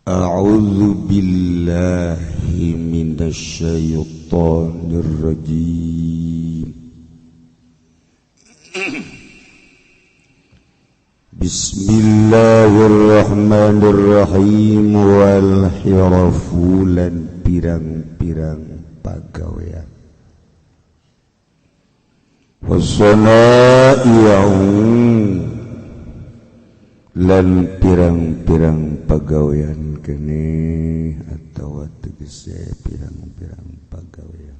A'udzu billahi minasyaitonir rajim. Bismillahirrahmanirrahim. Wal hirafu lan pirang-pirang pagawean. Wasana'i'u lan pirang-pirang pagawean kene atawa tegese pirang-pirang pagawean.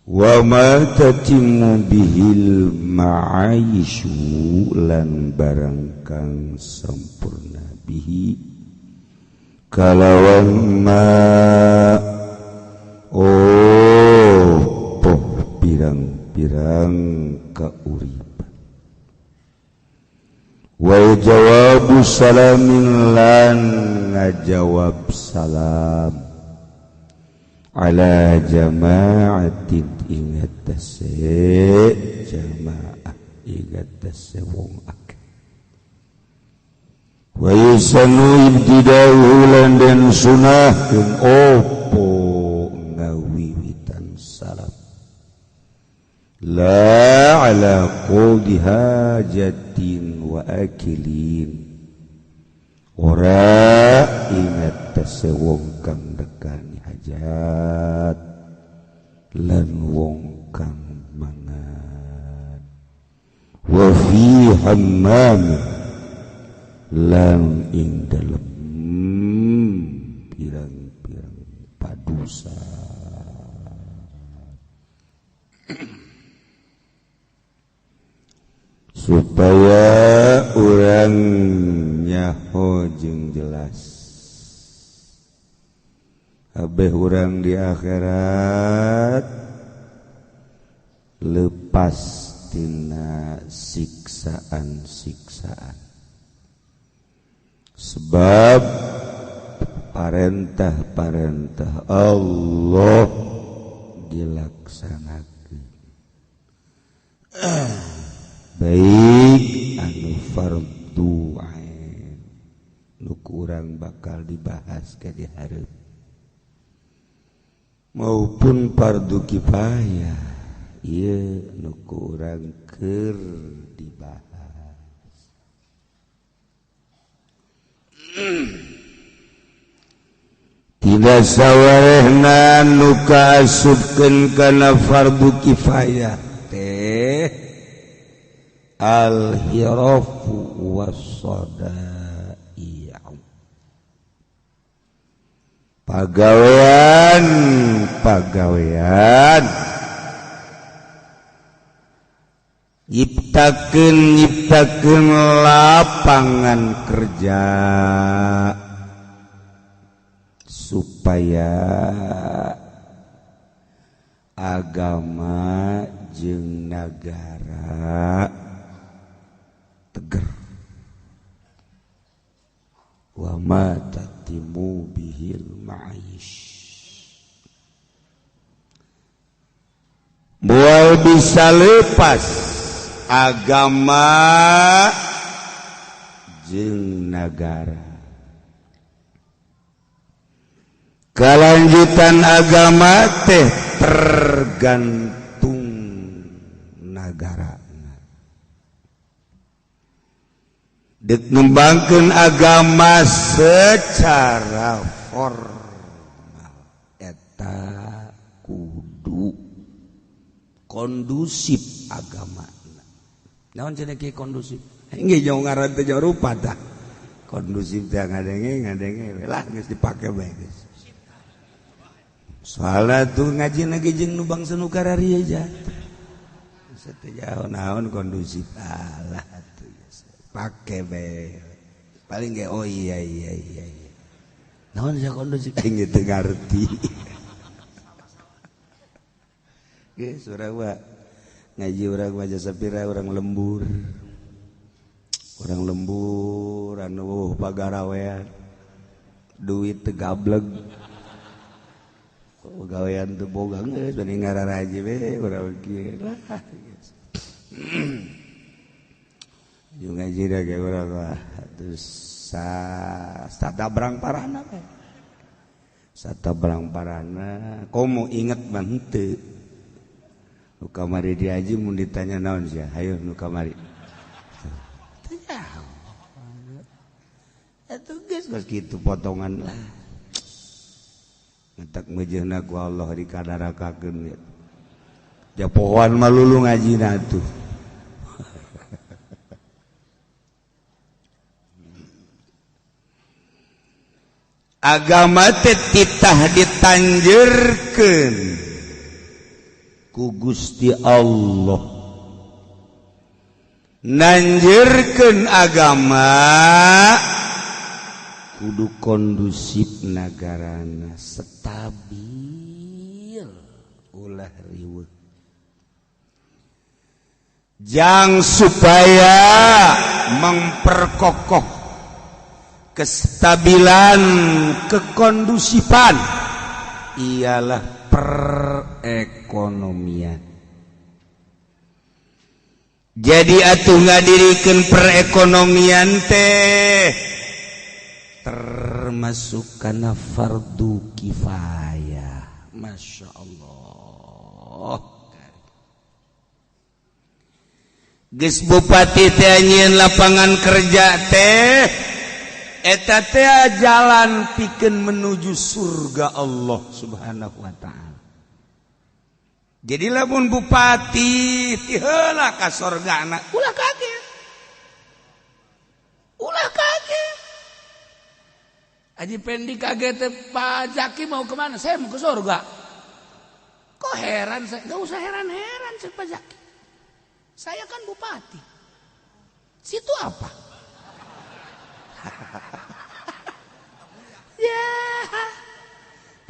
Wa ma tatimmu bihil ma'aishu lan barang kang sampurna bihi kalawan ma oh poh pirang-pirang kauripan. Wa jawabu salamin lan ngajawab salam ala jama'atin ingat tase jamaah ingat tase wong akeh. Wa yusanu ibtida'u lan den sunahkeun opo ngawiwitan salam la ala qudi hajatin wa akilin ora ingat tase wong kang dekani hajat lan wong kang mangan. Wa fi hammam lan ing dalem pirang-pirang padusan. Supaya urang nyaho jeung jelas kabeh urang di akhirat lepas tina siksaan-siksaan sebab parentah-parentah Allah dilaksanakan baik anu fardu ain nu kurang bakal dibahas ke di hareup maupun fardu kifayah ieu nu kurang keur dibahas. Tidak sawarehna nu kaasupkeun kana fardu kifayah teh al-hirafu was-sadai'u pagawean pagawean nyiptakeun lapangan kerja supaya agama jeung nagara teger. Wa ma tatimu bihil ma'aish moal bisa lepas agama jeung nagara. Kalanjutan agama teh tergantung nagara. Dek ngembangkeun agama secara formal eta kudu kondusif agama. Naon cenah kieu kondusif? Engge jauh ngaran teh jauh rupa tah. Kondusif teh ngadenge ngadenge lah geus dipake bae geus. Soalna tuh ngaji lagi jeung nu bangsa nu kararieu ja. Teh jauh naon kondusif alah atuh pake bae. Paling ge oh iya iya iya iya. Naon sia kondusif aing teu ngarti. Geus urang mah ngaji urang mah jasa pira urang lembur. Urang lembur anu pagarawean. Duit teu gableg. Pagawean teu boga geus bani ngararaji we urang kieu lah. Jeung ngaji da ge urang mah terus Satabrang parahna we. Satabrang parahna komo inget mah henteu. Nu kamari diaji mun ditanya naon sia? Hayu nu kamari. Teu nyaho. Atuh geus geus kitu potongan lah. Ngetak meujeuhna ku Allah dikadarakakeun ya. Japohoan mah lulu ngajina tuh. Agama teh titah ditanjurkeun ku Gusti Allah. Nanjurkeun agama kudu kondusif nagarana, stabil, ulah riweuh. Jang supaya memperkokoh kestabilan, kekondusifan ialah perekonomian. Jadi atuh ngadirikeun perekonomian teh termasuk kana fardu kifayah. Masya Allah. Geus bupati teh nyieun lapangan kerja teh eta teh jalan pikeun menuju surga Allah Subhanahu wa ta'ala. Jadi lamun bupati ti heula ka sorgana ulah kaget. Ulah kaget. Haji Pendi kaget, Pak Zaki mau kemana? Saya mau ke surga. Kok heran saya? Gak usah heran-heran saya Pak Zaki. Saya kan bupati. Situ apa? Ya.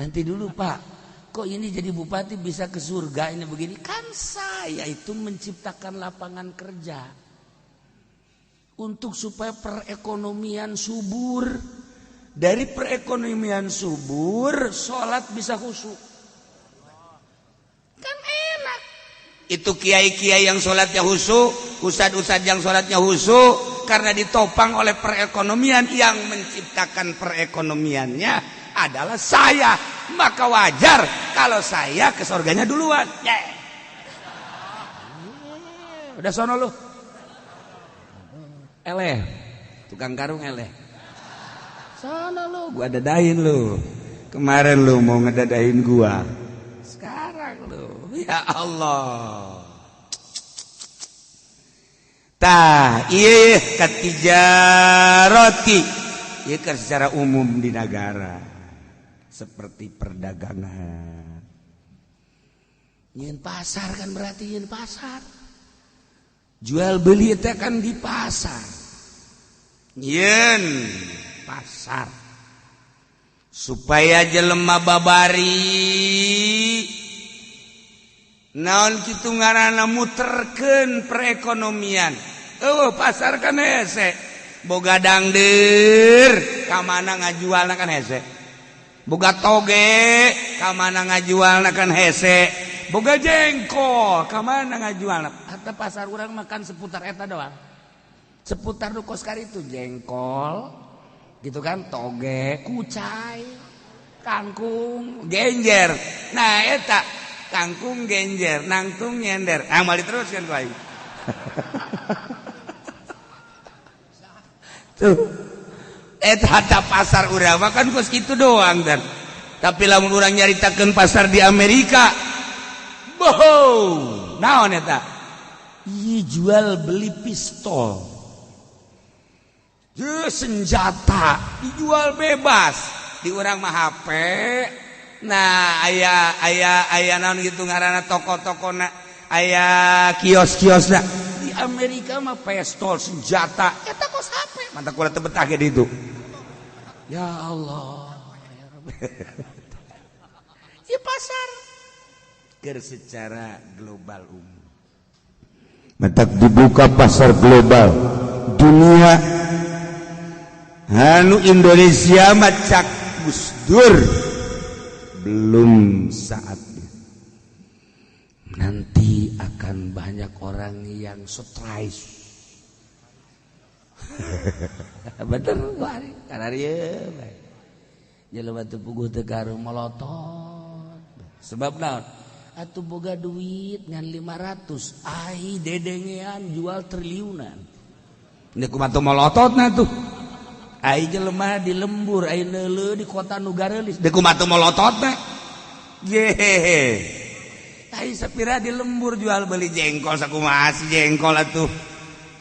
Nanti dulu Pak. Kok ini jadi bupati bisa ke surga ini begini? Kan saya itu menciptakan lapangan kerja untuk supaya perekonomian subur. Dari perekonomian subur, sholat bisa khusyuk. Kan enak. Itu kiai-kiai yang sholatnya khusyuk, ustad-ustad yang sholatnya khusyuk, karena ditopang oleh perekonomian. Yang menciptakan perekonomiannya adalah saya. Maka wajar kalau saya ke surganya duluan. Yeah. Udah sono lu. Eleh, tukang karung eleh. Sana lu, gua dadahin lu. Kemarin lu mau ngedadahin gua. Sekarang lu, ya Allah. Tah, ieu katijaroti. Ieu kan secara umum di negara. Seperti perdagangan. Nyeun pasar kan berarti nyeun pasar. Jual beli teh kan di pasar. Nyeun pasar supaya jelema babari naon kitu ngaranna muterkeun perekonomian. Eueuh pasar kan hese, boga dangdeur ka mana ngajualna kan hese, boga toge ka mana ngajualna kan hese, boga jengkol ka mana ngajualna. Hatta pasar urang makan seputar eta doang, seputar nu kos karitu jengkol gitu kan, toge, kucai, kangkung, genjer. Nah eta kangkung genjer, nangtung nyender. Ah mal diteruskan ku aing. Tuh. Eta pasar urang mah kan kos kitu doang dan. Tapi lamun urang nyaritakeun pasar di Amerika, boho, naon eta? Ieu jual beli pistol. Senjata dijual bebas di urang mah HP. Nah aya aya aya naon gitu ngaranna toko-tokona, aya kios-kiosna. Di Amerika mah pistol senjata eta kos HP. Mantap kula teu betah ge ditu. Ya Allah ya Rabbi. Di pasar keur secara global umum. Mantap dibuka pasar global dunia. Anu Indonesia macak Gus Dur belum saatnya. Nanti akan banyak orang yang stres. Bener kuari kararieu bae. Jelema teu puguh teu garuh molotot. Sebab naon? Atuh boga duit ngan 500, ai dedengean jual triliunan. Ini kumaha teu molototna tuh. Ai jelema di lembur, ai neuleuh di kota nu gareulis. Deuk kumaha teu molototna? Ye. Ai sapira di lembur jual beli jengkol sakumaha si jengkol atuh.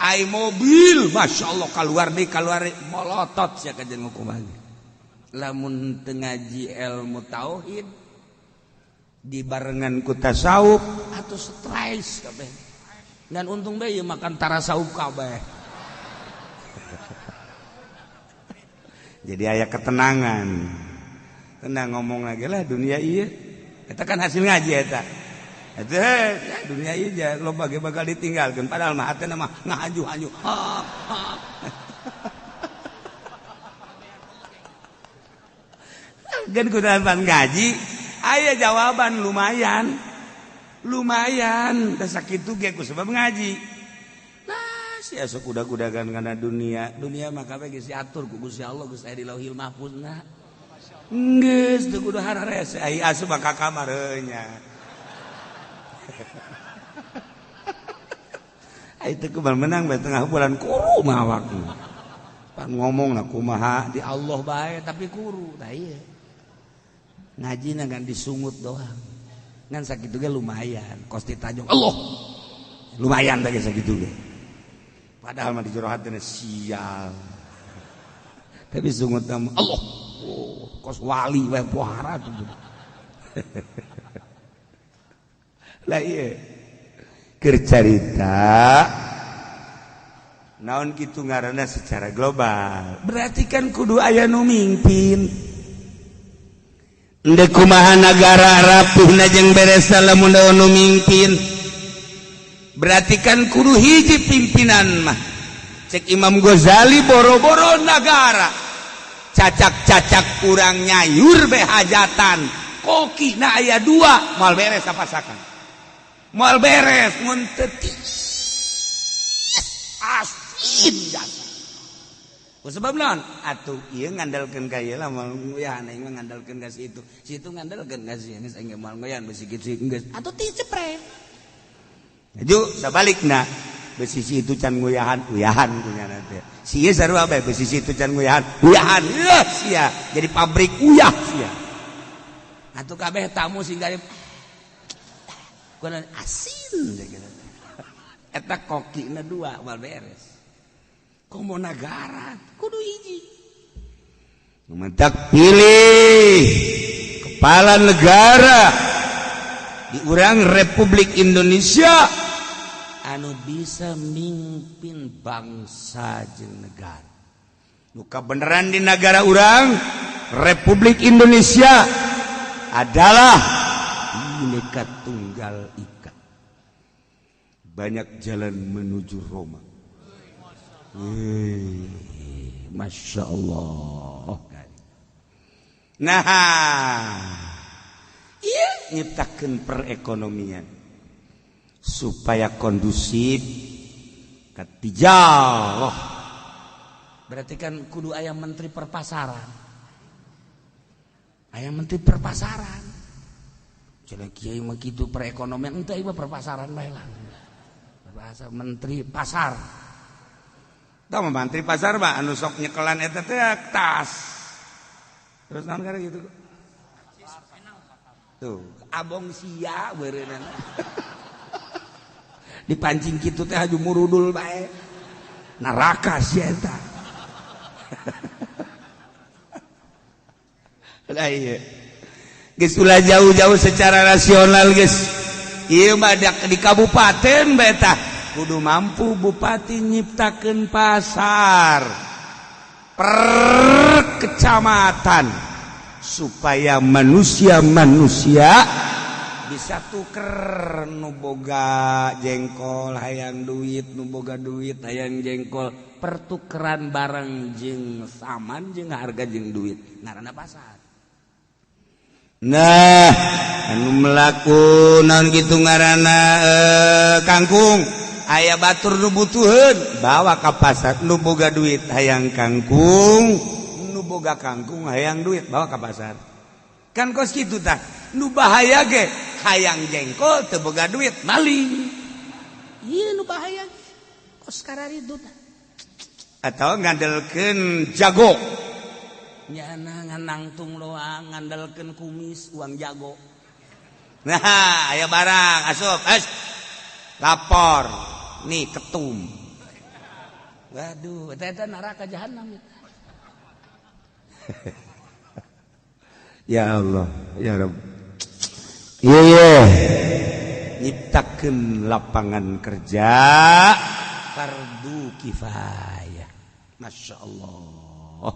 Ai mobil, Masya Allah keluar deui keluar molotot sia ka jeung kumaha. Lamun teu ngaji ilmu tauhid dibarengan ku tasawuf atau stres kabeh. Dan untung bae ieu makan tarasawuf kabeh. Jadi aya ketenangan. Tenang ngomong lagi lah dunia ieu. Eta kan hasil ngaji eta. Eta ya, dunia ieu ja loba ge bakal ditinggalkeun padahal mah hatena mah ngahaju-haju. Gan kudapan ngaji aya jawaban lumayan. Lumayan da sakitu ge ku sebab ngaji. Nah, sia sok kuda-kudagan kana dunia. Dunia mah kabeh geus diatur ku Gusti Allah geus aya di Lauhil Mahfuzna. Geus teu kudu hararese ai asup ka kamar nya. Ai teu kebal menang bae tengah bulan kuru mah awakna. Pan ngomongna kumaha di Allah bae tapi kuru tah ieu. Ngajina ngan disungut doang. Ngan sakitu ge lumayan, kos ditajong Allah. Lumayan teh sakitu ge. Padahal mah di jero hatena sial. Tapi sungut mah Allah. Oh, kos wali wae pohara tuh. Lah ieu keur carita naon kitu ngaranna secara global. Berarti kan kudu aya nu mimpin. Ndek kumaha nagara rapuhna jeung beres lamun nu mimpin. Berarti kan kudu hiji pimpinan mah. Cek Imam Ghazali boro-boro nagara. Cacak-cacak urang nyayur be hajatan. Kokina aya dua, moal beres sapasakan. Moal beres mun teu asin jasa. Sebab naon? Atuh ieu ngandalkeun ka ieu lah moal nguyahan aing mah ngandalkeun ka si itu. Si itu ngandalkeun ka si geus aing moal nguyahan besi kitu geus. Atuh ti cepre. Ju sabalikna besi si itu can nguyahan, uyahan kunyana teh. Si ieu sarua bae besi si itu can nguyahan, uyahan. Yeuh sia jadi pabrik uyah sia. Atuh kabeh tamu sing garib kunaon asin gitu. Eta kokina dua moal beres. Komo nagara kudu hiji. Mentak pilih kepala negara di urang Republik Indonesia anu bisa mimpin bangsa jeung negara. Nu kabeneran di negara urang Republik Indonesia adalah Bhinneka Tunggal Ika. Banyak jalan menuju Roma. Masya Allah. Nah, iya nyiptakeun perekonomian supaya kondusif ketijalah. Berarti kan kudu aya menteri perpasaran. Aya menteri perpasaran. Cenah kiai mah kitu perekonomian henteu ieu perpasaran bae lah. Bahasa menteri pasar. Tah mah menteri pasar mah anu sok nyekelan eta teh tas. Terus naon kana gitu? Tuh, abong sia beureunana. Dipancing kitu teh haju murudul bae. Neraka sia eta. Lah ieu. Geus ulah jauh-jauh secara rasional geus. Ieu mah di kabupaten bae tah. Kudu mampu bupati nyiptakeun pasar per kecamatan supaya manusia-manusia bisa tuker nu boga jengkol hayang duit, nu boga duit hayang jengkol, pertukeran barang jeung saman jeung harga jeung duit ngaranna pasar. Nah, anu melaku naon kitu ngaranna kangkung Aya batur nu butuheun bawa ka pasar, nu boga duit hayang kangkung, nu boga kangkung hayang duit bawa ka pasar. Kan kos kitu tah. Nu bahaya ge hayang jengkol teu boga duit maling. Ieu nu bahaya kos kararitu tah. Atau ngandelkeun jago. Nyana nganangtung doang ngandelkeun kumis uang jago. Nah, aya barang asup, es lapor nih ketum. Waduh, eta neraka jahanam eta. Ya Allah, ya Rabb. Iya, iya. Nyiptakeun lapangan kerja fardu kifayah. Masya Allah.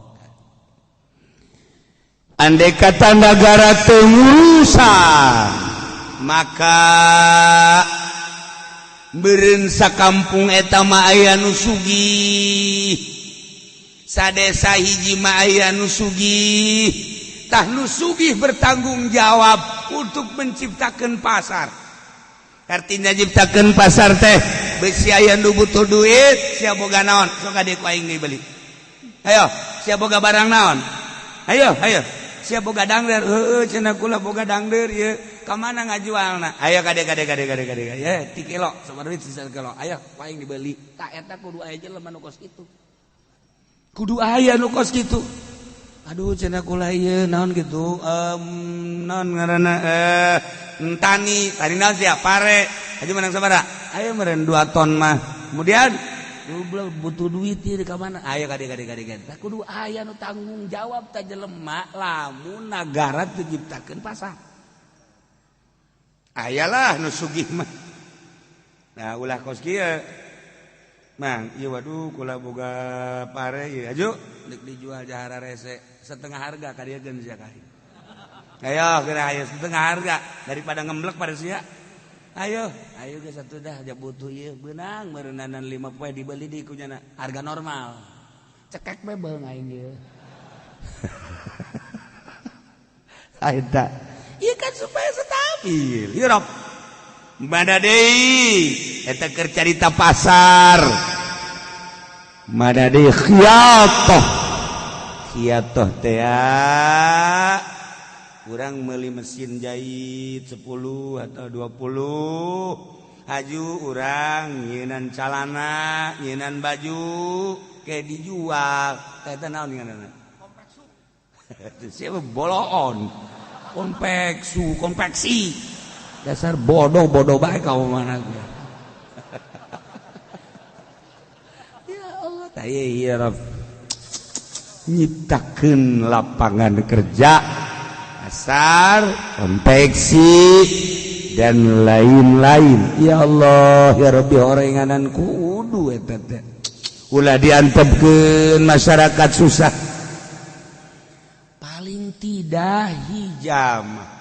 Andai kata negara teu ngurusan, maka beureun sakampung eta mah aya nu sugih, sadesa hiji mah aya nu sugih. Tah nu sugih bertanggung jawab untuk menciptakan pasar. Artinya ciptakeun pasar teh besi aya nu butuh duit, sia boga naon, sok ka dieu ku aing dibeli. Ayo, sia boga barang naon? Ayo, ayo. Sia boga dangder, heueuh cenah kula boga dangder ieu. Ka mana ngajualna? Ayo kade kade kade kade kade. Ya, 3 kilo, sabaraha duit sisa kilo. Ayo, ku aing dibeli. Tah eta kudu aya jelema nu kos kitu. Kudu aya nu kos kitu. Aduh cenah kula ieu naon kitu? Naon ngaranna tani, tani naon sia? Pare. Haji menang sabaraha? Ayo meureun 2 ton mah. Kemudian butuh duit ieu ka mana? Ayo kade kade kade kade. Tah kudu aya nu tanggung jawab tah jelema lamun nagara teu nyiptakeun pasar. Ayalah nu sugih mah. Nah ulah kos kieu. Mang, ieu waduh kula boga pare ieu aju deuk dijual jahara rese setengah harga ka dieu geun sia ka. Ayo geura ayo setengah harga daripada ngemblek pada sia. Ayo, ayo geus atuh dah ja butuh ieu beunang meureunana 5 poe dibeli di kunyana harga normal. Cekek we beung aing ieu. Eta. Ieu kan supaya stabil. Ieu Rob. Mana deui eta keur carita pasar. Mana deui khiyatoh. Khiyatoh teh urang meuli mesin jahit 10 atau 20 haju urang nyieunan calana, nyieunan baju kayak dijual. Eta naon ngaranna? Konveksi. Siapa boloon? Konveksi, konveksi. Dasar bodoh-bodoh bae kau mana. Ya Allah, tah ieu Rabb. Nyiptakeun lapangan kerja, pasar, konveksi dan lain-lain. Ya Allah, ya Rabbi orenganan kudu eta teh. Ulah diantepkeun masyarakat susah. Paling tidak hijamah.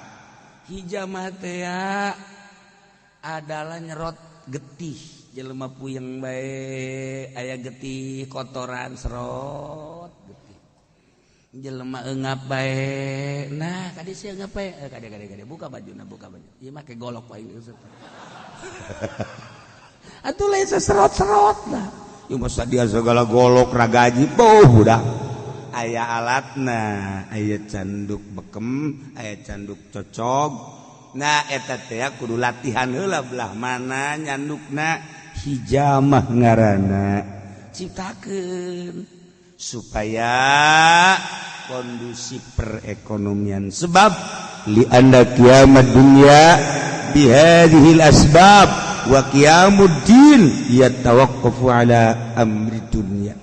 Hijamah teh adalah nyerot getih jelema puyeng bae aya getih kotoran serot getih jelema eungap bae nah kadi sia eungap bae kade kade kade buka bajuna buka baju ieu mah ke golok bae atuh lain seserot-serot lah ieu mah sadia segala golok ragaji beuh budak aya alatna aya canduk bekem aya canduk cocog. Nah eta teh kudu latihan heula belah mana nyandukna hijamah ngaranna ciptakeun supaya kondusif perekonomian. Sebab li anna kiamat dunya bihadhil asbab wa qiyamud din yatawaqqafu ala amri dunya.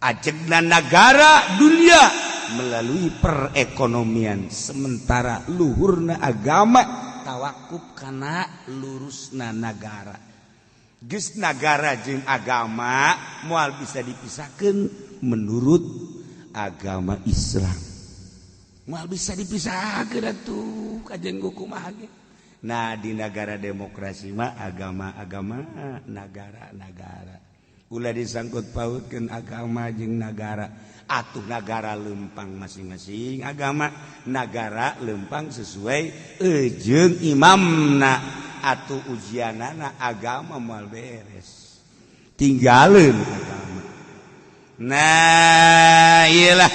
Ajegna negara dunia melalui perekonomian, sementara luhurna agama tawakuf kana lurusna nagara. Geus nagara jeung agama moal bisa dipisahkeun menurut agama Islam. Moal bisa dipisahkeun atuh kajen kumaha ge. Nah di negara demokrasi mah agama-agama nagara-nagara. Ulah disangkut pautkeun agama jeung nagara. Atuh nagara lempang masing-masing agama, nagara lempang sesuai jeung imamna. atuh ujianana agama moal beres, tinggalin agama. Nah iyalah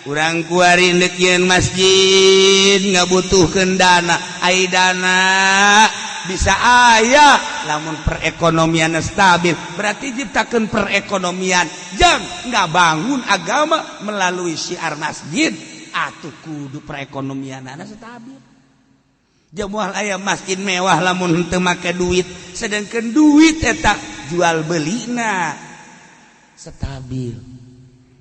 urang kuari ndek nyieun masjid ngabutuhkeun dana, ai dana bisa aya lamun perekonomian stabil. Berarti ciptakan perekonomian jang nggak bangun agama melalui syiar masjid, atuh kudu perekonomian anak stabil. Moal aya masjid mewah lamun henteu make duit, sedangkan duit eta jual belina stabil.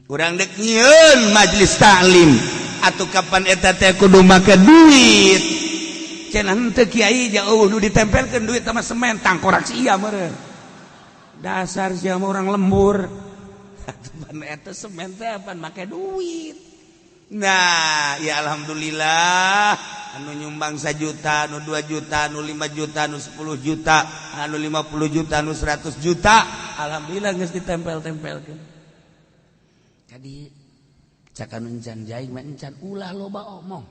Urang dek nyieun majelis taklim, atuh kapan eta teh kudu make duit. Cenah henteu kiai jauh nu ditempelkeun duit sama semen tangkorak sia meureun. Dasar sia mah orang lembur. Atuh pan eta semen teh pan make duit. Nah, ya alhamdulillah anu nyumbang 1 juta, anu 2 juta, anu 5 juta, anu 10 juta, anu 50 juta, anu 100 juta. Alhamdulillah geus ditempel-tempelkeun. Jadi cak anu encan jaing mah encan ulah loba omong.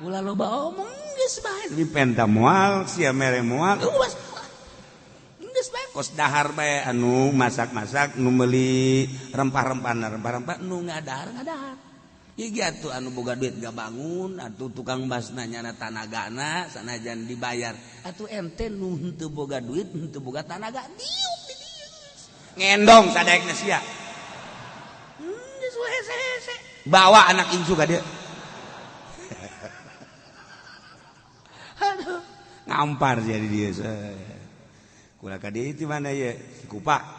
Ulah loba omong geus bae. Dipenta moal, sia mere moal. Ulah geus bae kos dahar bae anu masak-masak, nu meuli rempah-rempah, rempah-rempah nu ngadahar ngadahar. Atuh anu boga duit gak bangun atuh tukang basna nyana tanagana sanajan dibayar, atuh ente nu henteu boga duit henteu boga tanaga diuk di dieu ngendong sadaekna sia. Geus hese-hese bawa anak incu ka dieu. Aduh ngampar jadi dia. Kula ka dieu ti mana ye Kupa.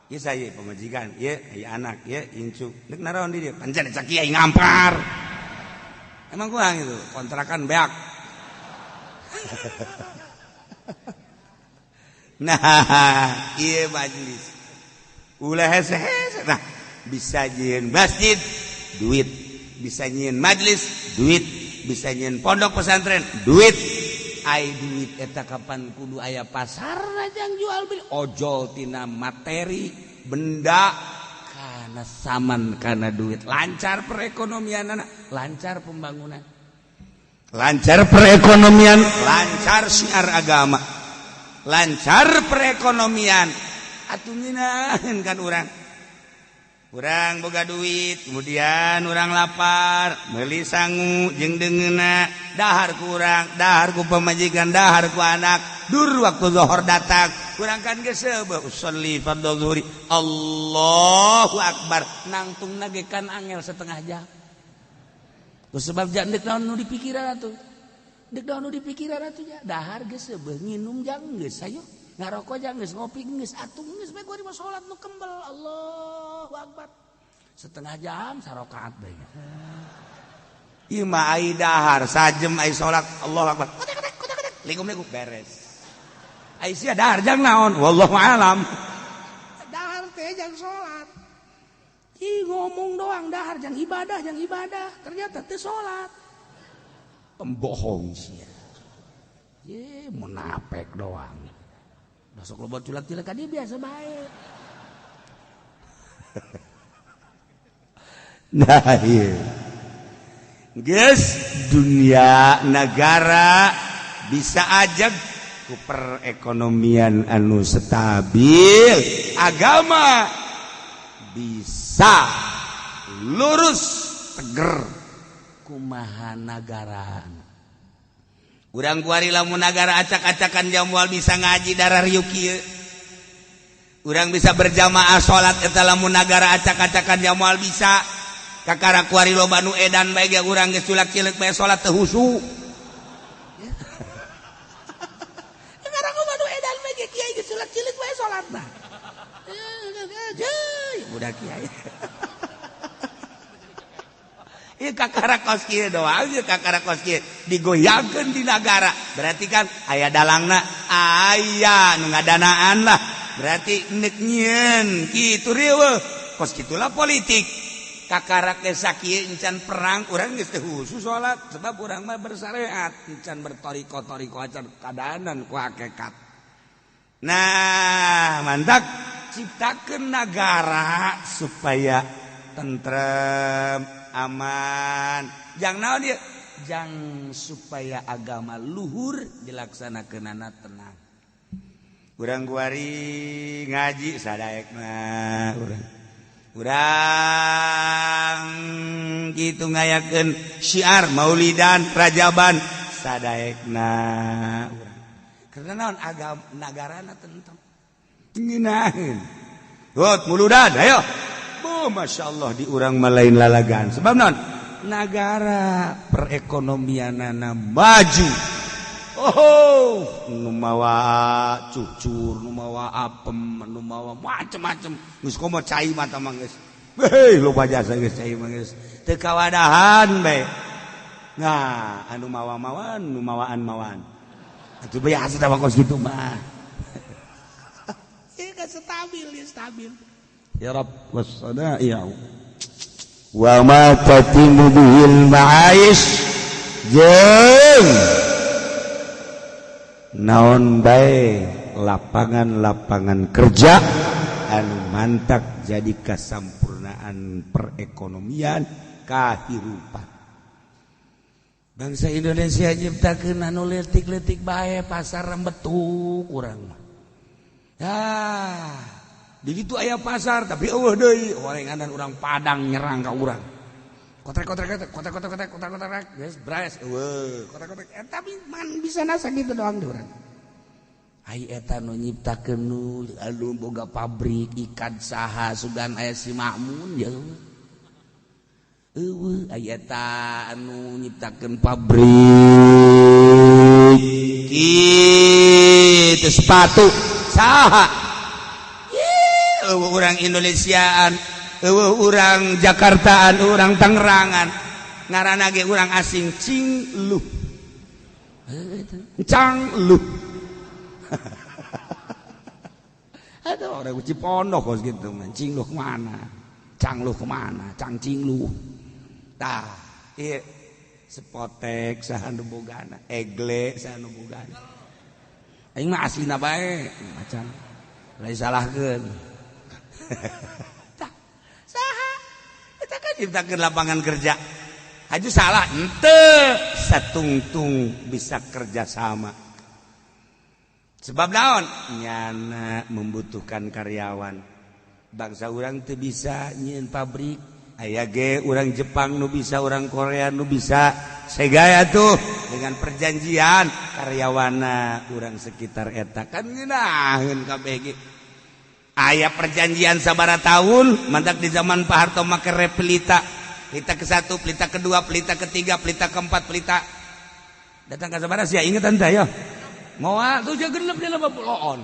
Ieu saya pemajikan, ieu aya anak, ieu incu. Dek naraon di dieu? Pancen cak kiai ngampar. Emang kurang itu, kontrakan beak. Nah, ieu majelis. Ulah hese-hese. Nah, bisa nyieun masjid duit, bisa nyieun majelis duit, bisa nyieun pondok pesantren duit. Ai duit eta kapan kudu aya pasar jang jual beli ojol tina materi benda kana saman kana duit. Lancar perekonomian anak, lancar pembangunan, lancar perekonomian, lancar syiar agama, lancar perekonomian. Atuh ngeunaheun kan urang urang boga duit kemudian urang lapar meuli sangu jeung deungeunna dahar ku urang, dahar ku pamajikan, dahar ku anak. Dur waktu zuhur datang urang kan geus seubeuh usolli fardhu zuhri Allahu akbar nangtungna ge kan angel setengah jam. Ku sebab jang deuk naon nu dipikiran atuh, deuk naon nu dipikiran atuh ja dahar geus seubeuh nginum jang geus hayu ngarokok jang geus ngopi geus atuh geus bae gua salat nu kembel Allahu akbar setengah jam sarokaat bae. Ieu mah ai dahar sajem ai salat Allahu akbar kotak kotak kotak likum-likum beres. Ai sia dahar jang naon wallahu alam. Dahar teh jang salat. Ih ngomong doang dahar jang ibadah ternyata teu salat. Pembohong sia. Ye munafik doang. Masuk loba culak-culak ka dia biasa bae. Nah iya. Geus dunia negara bisa aja ku perekonomian anu stabil, agama bisa lurus teger kumaha nagara. Urang kuari lamun nagara acak-acakan jamual bisa ngaji darah riuk kieu. Urang bisa berjamaah salat eta lamun nagara acak-acakan jamual bisa. Kakara kuari loba nu edan bae ge urang geus culak-cileuk bae salat teu husu. Kakara loba nu edan bae ge kiai geus culak-cileuk bae salatna. Budak kiai. Ieu kakara kos kieu doang, ieu kakara kos kieu digoyangkeun di nagara. Berarti kan aya dalangna, aya nu ngadanaan lah. Berarti neuk nyieun kitu riweuh. Kos kitulah politik. Kakara geus sakieu encan perang urang geus teu khusus salat sebab urang mah bersyariat, encan bertoriko-toriko acan kadanan ku hakikat. Nah, mantak ciptakeun nagara supaya tentrem, aman. Jangan naon ieu? Jang supaya agama luhur dilaksanakeunana tenang. Urang kuari ngaji sadaekna urang. Urang kitu ngayakeun syiar maulidan rajaban sadaekna urang. Karena naon agama nagarana tentang ngeunaheun. Hot muludan ayo. Oh, Masya Allah di urang malain lalagan. Sebab naon? Nagara perekonomianana maju. Oh, nu mawa cucur, nu mawa apem, nu mawa macem-macem. Geus komo cai mata mah geus. Hei, loba jasa geus cai mah geus. Teu kawadahan bae. Nah, anu mawa-mawan, nu mawaan-mawaan. Atuh biasa tah kos kitu mah. Ieu kan stabil, ya stabil. Ya Rabb was-sana'i'u wa ma tatimu bihil ma'aish jeung naon bae lapangan-lapangan kerja anu mantak jadi kasampurnaan perekonomian kahirupan bangsa Indonesia. Nyiptakeun anu leutik-leutik bae, pasar betuk urang mah. Ya di ditu aya pasar tapi eueuh deui orenganan urang Padang nyerang ka urang. Kotrek kotrek kotrek kotrek kotrek kotrek kotrek kotrek geus bres eueuh kotrek kotrek tapi man bisa nasa gitu doang di urang. Ai eta nu nyiptakeun nu anu boga pabrik ikan saha? Sugan aya si Makmun ya eueuh. Ai eta anu nyiptakeun pabrik kitu sepatu saha? Orang Indonesiaan, orang Jakartaan, orang Tangerangan, ngaranna ge urang asing. Cing lu cang lu. Ada orang Cipondoh kos gitu man. Cing lu kemana, cang lu kemana, cang cing lu. Tah iya sepotek saha nu bogana, egle saha nu bogana? Aing mah aslina bae macan lain salahkeun. Saha eta kan nyiptakeun lapangan kerja? Haju salah ente satungtung bisa kerja sama. Sebab naon? Nyana membutuhkan karyawan. Bangsa urang teu bisa nyieun pabrik, aya ge urang Jepang nu bisa, orang Korea nu bisa. Segaya tuh dengan perjanjian karyawana urang sekitar eta kan ngeunaheun kabeh ge. Aya perjanjian sabara tahun, mantak di zaman Pak Harto make Pelita, pelita ke satu, pelita kedua, pelita ketiga, pelita keempat, pelita datang ke sabara sia inget ente ya moal tuh genep di lima bloon.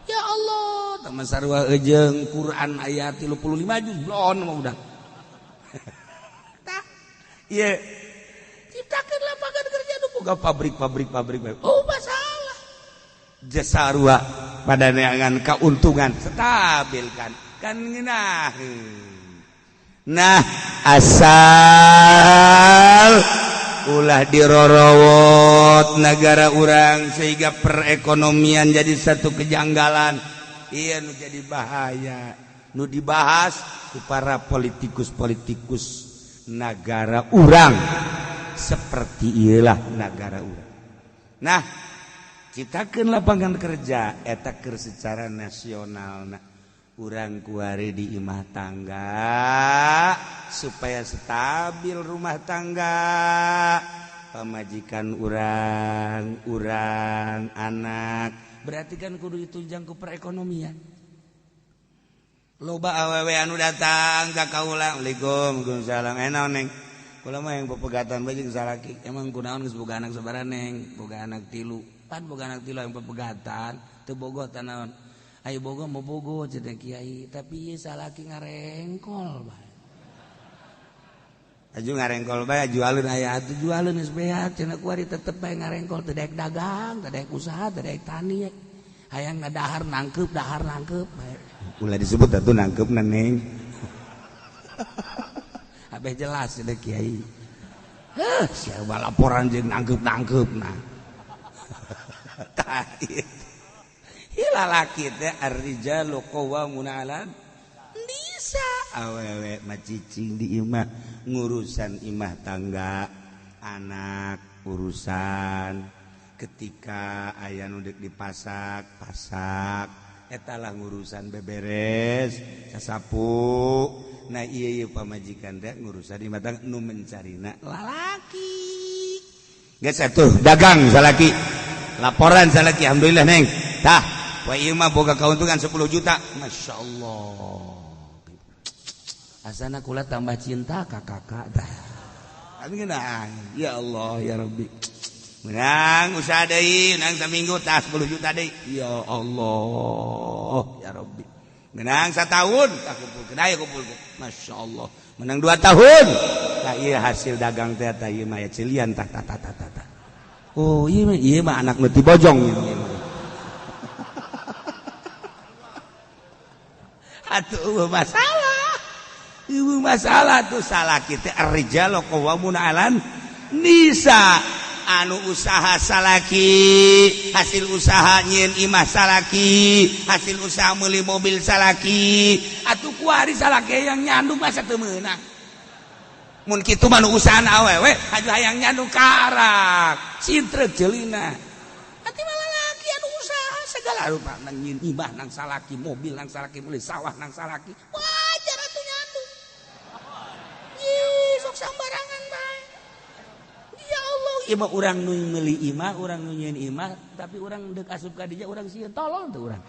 Ya Allah, teman sarua eujeung Quran ayat 35 juz bloon mah udah. Tah ieu ciptakeun lapangan kerja nu boga pabrik-pabrik pabrik. Oh, masalah jasarua pada neangan keuntungan stabil kan kan ngeunaheun. Nah, asal ulah dirorowot negara urang sehingga perekonomian jadi satu kejanggalan. Iya, nu jadi bahaya nu dibahas ku para politikus-politikus negara urang seperti iyalah negara urang. Nah, ciptakeun lapangan kerja eta keur secara nasional. Nah, urang kuari di imah tangga supaya stabil rumah tangga, pamajikan urang, urang anak, berarti kan kudu ditunjang ku perekonomian. Loba awewe anu datang ka kaula, "Assalamualaikum." "Waalaikumsalam." "Eh, naon, Neng?" "Kula mah yang pepegatan bae jeung salaki." "Emang kunaon? Geus boga anak sabaraha, Neng?" "Boga anak tilu." "Pan boga anak tilu yang pepegatan teu bogoh tah naon?" "Ayo bogo mau bogo," cenah, "Kiai, tapi ieu salaki ngarengkol bae." "Aju ngarengkol bae, jualeun aya atuh, jualeun geus beak," cenah, "kuari tetep bae ngarengkol, teu daek dagang, teu daek usaha, teu daek tani, hayang ngadahar nangkeup, dahar nangkeup bae." Ulah disebut atuh nangkeupna, Neng. Abeh jelas cenah kiai. Heh, siapa laporan jeung nangkeup-nangkeupna. Tah ieu. Ieu lalaki teh ar-rijalu qawwamuna 'alan nisa. Awewe mah cicing di imah, ngurusan imah tangga. Anak urusan ketika aya nu deuk dipasak pasak, eta lah ngurusan beberes sasapu. Nah, iya iya, pamajikan teh ngurusan di mata nu mencarina lalaki. Geus atuh dagang salaki, laporan salaki, alhamdulillah, Neng, tah wa ieu mah boga keuntungan 10 juta. Masya Allah, asana kula tambah cinta ka kakak tah. Ya Allah ya Rabbi, menang usaha deui, menang seminggu tah 10 juta deui. Ya Allah ya Rabbi, menang setahun tah kumpulkeun, aya kumpulkeun. Masya Allah, menang 2 tahun tah, ieu hasil dagang teh tah, ieu mah ya cilian tah tah tah tah tah. Oh, ieu mah, ieu mah anak nu ti bojong ieu mah. Atuh masalah, ibu masalah tuh salah kita. Ar-rijalu qawwamuna 'alan nisa. Anu usaha salaki, hasil usaha nyieun imah salaki, hasil usaha meuli mobil salaki. Atuh kuari salaki yang nyandung, masa teu meunang? Mun kitu mah nu usahana awewe haju hayang nyandung karak sintrek jelina. Ati malah laki anu usaha segala rupa, nang nyieun imah nang salaki, mobil nang salaki, meuli sawah nang salaki, wajar atuh nyandung. Ih, sok sambarangan bae. Ya Allah, imah urang nu meuli imah, urang nu nyieun imah, tapi urang deuk asup ka dinya urang sieun, tolong tuh urang.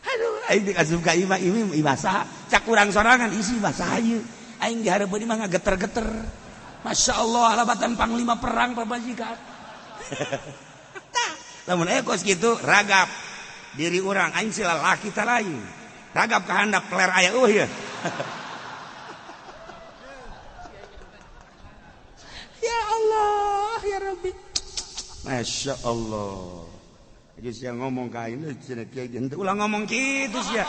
Aduh, aing deuk asup ka imah, imah imah saha? Cak urang sorangan isi imah saha ieu? Aing dihareupeun imah ngageter-geter. Masya Allah, labatan panglima perang pamajikan. Tah, lamun aya kos kitu ragap diri urang, aing si lalaki tah lain. Ragap ka handap peler aya eueuh ieu. Ya Allah, ya Rabbi. Masya Allah. Jadi sia ngomong ka aing cenah kiai, henteu ulah ngomong kitu sia.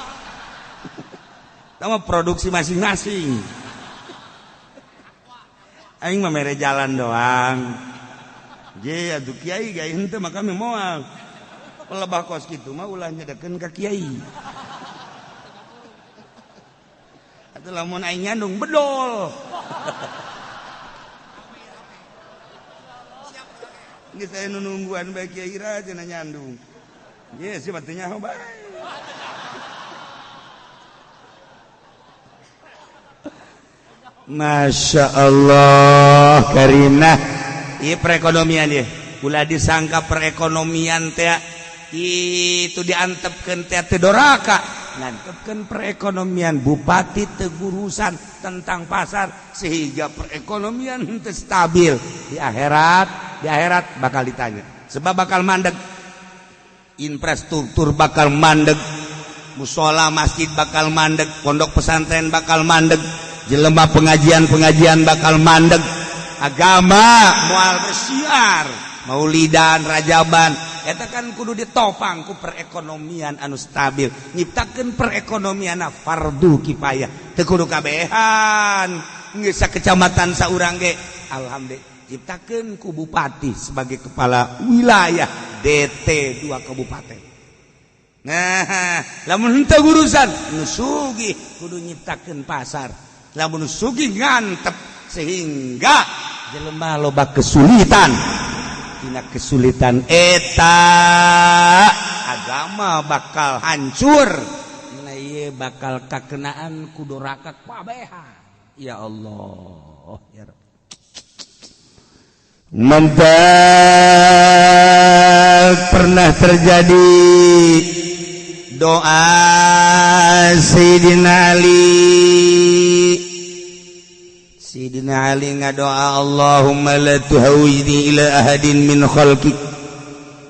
Tama produksi masing-masing. Aing mah mere jalan doang. Je atuh kiai ge henteu mah kami moal. Pelebah kos kitu mah ulah nyedekeun ka kiai. Atuh lamun aing nyandung bedol. Geus aya nu nungguan bae kiai ra cenah nyandung. Ye si batu nyaho bae. Masya Allah karimah. Ieu perekonomian ieu. Ulah disangka perekonomian teh itu diantepkeun teh teu doraka. Ngantepkeun perekonomian bupati teu gurusan tentang pasar sehingga perekonomian teu stabil. Di akhirat bakal ditanya. Sebab bakal mandeg. Infrastruktur bakal mandeg. Mushola masjid bakal mandeg, pondok pesantren bakal mandeg, jelema pengajian-pengajian bakal mandeg, agama moal bersiar, maulidan, rajaban eta kan kudu ditopang ku perekonomian anu stabil. Nyiptakeun perekonomian fardu kifayah, teu kudu kabehan. Geus sakecamatan saurang ge alhamdulillah ciptakeun ku bupati sebagai kepala wilayah DT 2 kabupaten. Nah, lamun henteu urusan nu sugih kudu nyiptakeun pasar, lamun sugih ngantep sehingga jelema loba kesulitan. Dina kesulitan eta agama bakal hancur. Nah, ieu bakal kakenaan ku doraka kabehan. Ya Allah ya Rabb. Mentak pernah terjadi doa Sayyidina Ali. Sayyidina Ali ngadoa, Allahumma la tuhawidni ila ahadin min khalqik.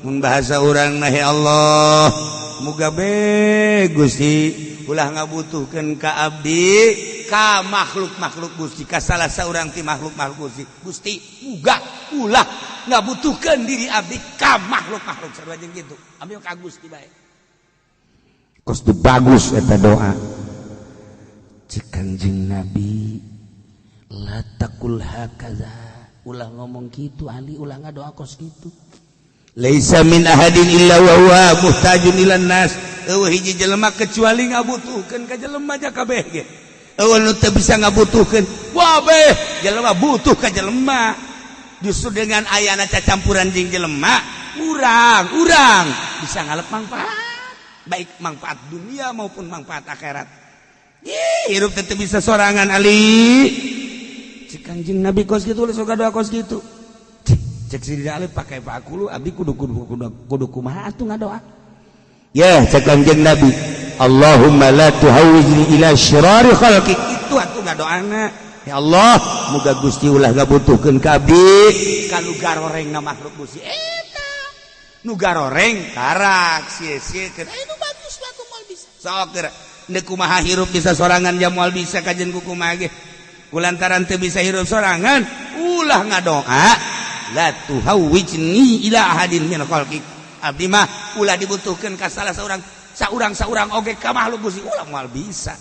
Mun bahasa urang mah, ya Allah, muga be Gusti ulah ngabutuhkeun ka abdi ka makhluk-makhluk Gusti, ka salah saurang ti makhluk-makhluk Gusti. Gusti muga ulah ngabutuhkeun diri abdi ka makhluk-makhluk, sarua jeung kitu. Abdi ka Gusti bae. Kos bagus eta doa. Cek Kanjeng Nabi, la taqul hakaza, ulah ngomong kitu Ali, ulah ngadoa kos kitu. Laisa min ahadin illa wa huwa muhtajun ilan nas. Eueuh hiji jelema kecuali ngabutuhkeun ka jelema ja kabeh ge. Eueuh nu teu bisa ngabutuhkeun. Wah beh, jelema butuh ka jelema. Justru dengan ayana cacampuran jeung jelema, urang bisa ngalep manfaat, baik manfaat dunia maupun manfaat akhirat. Ih, hirup teu bisa sorangan ali. Cek Kanjeng Nabi kos kitu, sok doa kos kitu. Cek si Ali pakai pakulu abdi kudu kudu kudu kudu kumaha atuh ngadoa. Ya, cek Kanjeng Nabi, Allahumma la tuhawwijni ila syirari khalqik. Itu atuh ngadoana. Ya Allah, muga Gusti ulah ngabutuhkeun ka abdi ka nu garoreng na makhluk Gusti. Eta nu garoreng karak sia-sia nu bagus batu moal bisa. Sok geura deuk kumaha hirup bisa sorangan ja moal bisa kajen ku kumaha ge. Kulantaran teu bisa hirup sorangan, ulah ngadoa la tuhawwijni ila ahadin min khalqik. Abdi mah ulah dibutuhkeun ka salah seorang saurang-saurang oge ka makhluk Gusti ulah moal bisa.